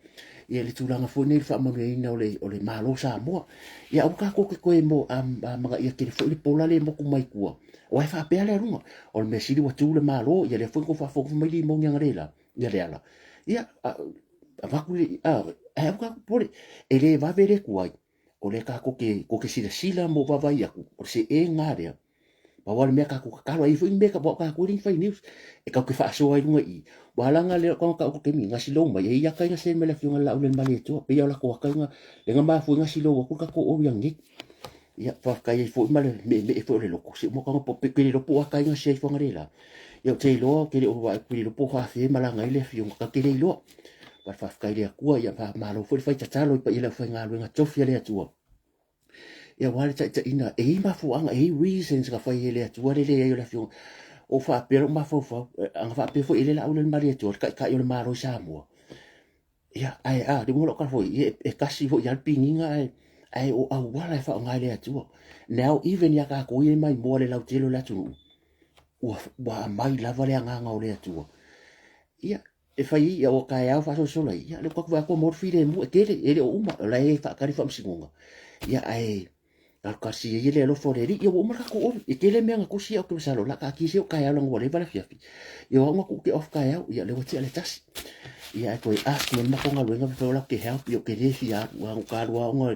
ia le tulaga foi nei i le faamanuiaina o le, o le Malo o Samoa. Ia aua tatou te toe mo, a, amanaia tele foi le pola lea e motu mai tua. Aua e faapea le aluga, o le mea sili ua tu le Malo, ia lea foi na tou faafogafoga mai limoni analeila, ia Leala. Ia, avatu le, a, ae aua tatou popole, e le vave le tuai, o lea tatou te, tou te silasila ma vaavaai atu, o le seega lea. Pau lava le mea tatou tatalo, e i ai foi mea aua o tatou e le ni fai news, e tatou te faasoa ai luga i i. Ua ala ona lea o tatou taimi gasi lou mai, e i ai ata ina send mai le afioga i le Laaulialemalietoa, pei lava o latou ata ina, lea na mafua ai gasi lou atu le tatou ori ananei. Ia, faafetai ai foi ma le meemee foi o le loto, se uma taga po, pe le iloa po o ata ina si ai fuaga le la. Ia, ou te iloa, ou te le o vaai atu, le iloa po o faafia malaga ai le afioga, tatou te le iloa. But faafetai i le Atua, ia faamalo foi le fai tatalo i paia o le aufaigaluega tofi a le Atua. Ia aua le taitaiina, e i ai mafuaaga, e i ai reasons na fai e le Atua le leai o le Afioga. O faapea lou mafaufau, ana faapea foi e le Laaulialemalietoa le Taitai o le Malo i Samoa. Ia, ae a, le uiga o lau tala foi, ia e tasi foi lava le piniga ae, ae o auala e faaaoga e le Atua. Now, even ia tatou ia e maimoa le lautele o le atunuu, ua, ua aumai lava le agaga o le Atua. Ia, e fai ai ia o taeao faasolosolo ai, ia le atu vai atu mo le filemu e tele, e le o uma, o la e faatali faamasinoga. Ia ae talutalisi ai le alofa o le Alii, ia ua uma le tatou oli. E tele mea na tusi ia ou te masalo, o le a taatia se o taeao leaga ua leva le afiafi. Ia o au na tuu ke off taeao, ia lea ua tea le tasi. Ia ae toe ask mai le matou galuega pe fai o la ke help, ia ou te le fia alu, alu ka alu aoga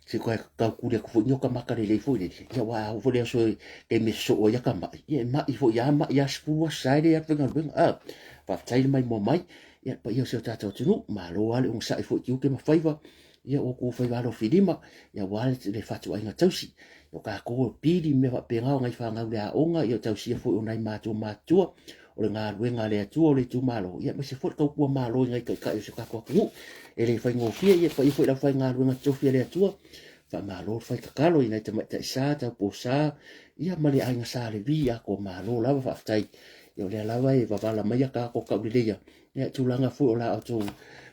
se koe tau kuli atu foi ni o ka maka lelei foi lele. Ia ua au foi le aso e taimi e sosoo ai aka ma'i. Ia e ma'i foi a ma'i a 10 aso sa e le alu faigaluega. A, faafetai le maimoa mai. Ia le paia o si o tatou atunuu, malo lava le onosai foi i tiute ma faiva. Ia ua outou faiva alofilima, ia aua le fatuaiga tausi. O tatou o pili ma mea faapena o nai fanau i le aoga, ia o tausia foi o nai matua matutua, o le galuega a le Atua o le itumalo, ia aemaise foi le tautua malo i nai taitai o si o tatou atunuu. E le faigofie, ia paia foi le aufaigaluega totofi a le Atua, faamalo le fai tatalo i nai tamaitai sa, taupo sa, ia ma le aiga Sa Levi, atoa malo lava, faafetai. Ia o lea lava e vavala mai a tatou tauleleia, ia tulaga foi o la outou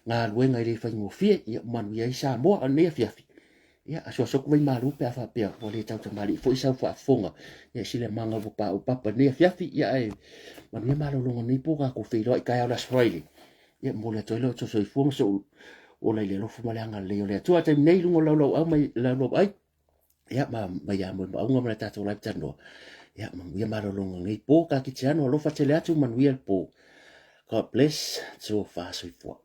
galuega e le faigofie, ia manuia ai Samoa i lenei afiafi. Ia, asuasu atu vaimalu pe a faapea ua le tautamalii foi sau faafofoga. Ia, sila maga ua paau papa i lenei afiafi. Ia, ae manuia malologa nei po tatou feiloai taeao le Aso Faraile. Ia, momoli atu ai lo outou soifua ma sou ola i le alofa ma le agalelei o le Atua. Taimi nei i luga o le laulauau mai laulauai. Ia, ma mai a moe maauga ma le tatou live talanoa. Ia, manuia malologa nei po, kakitiano, alofa tele atu, manuia le po. God bless, tofa soifua.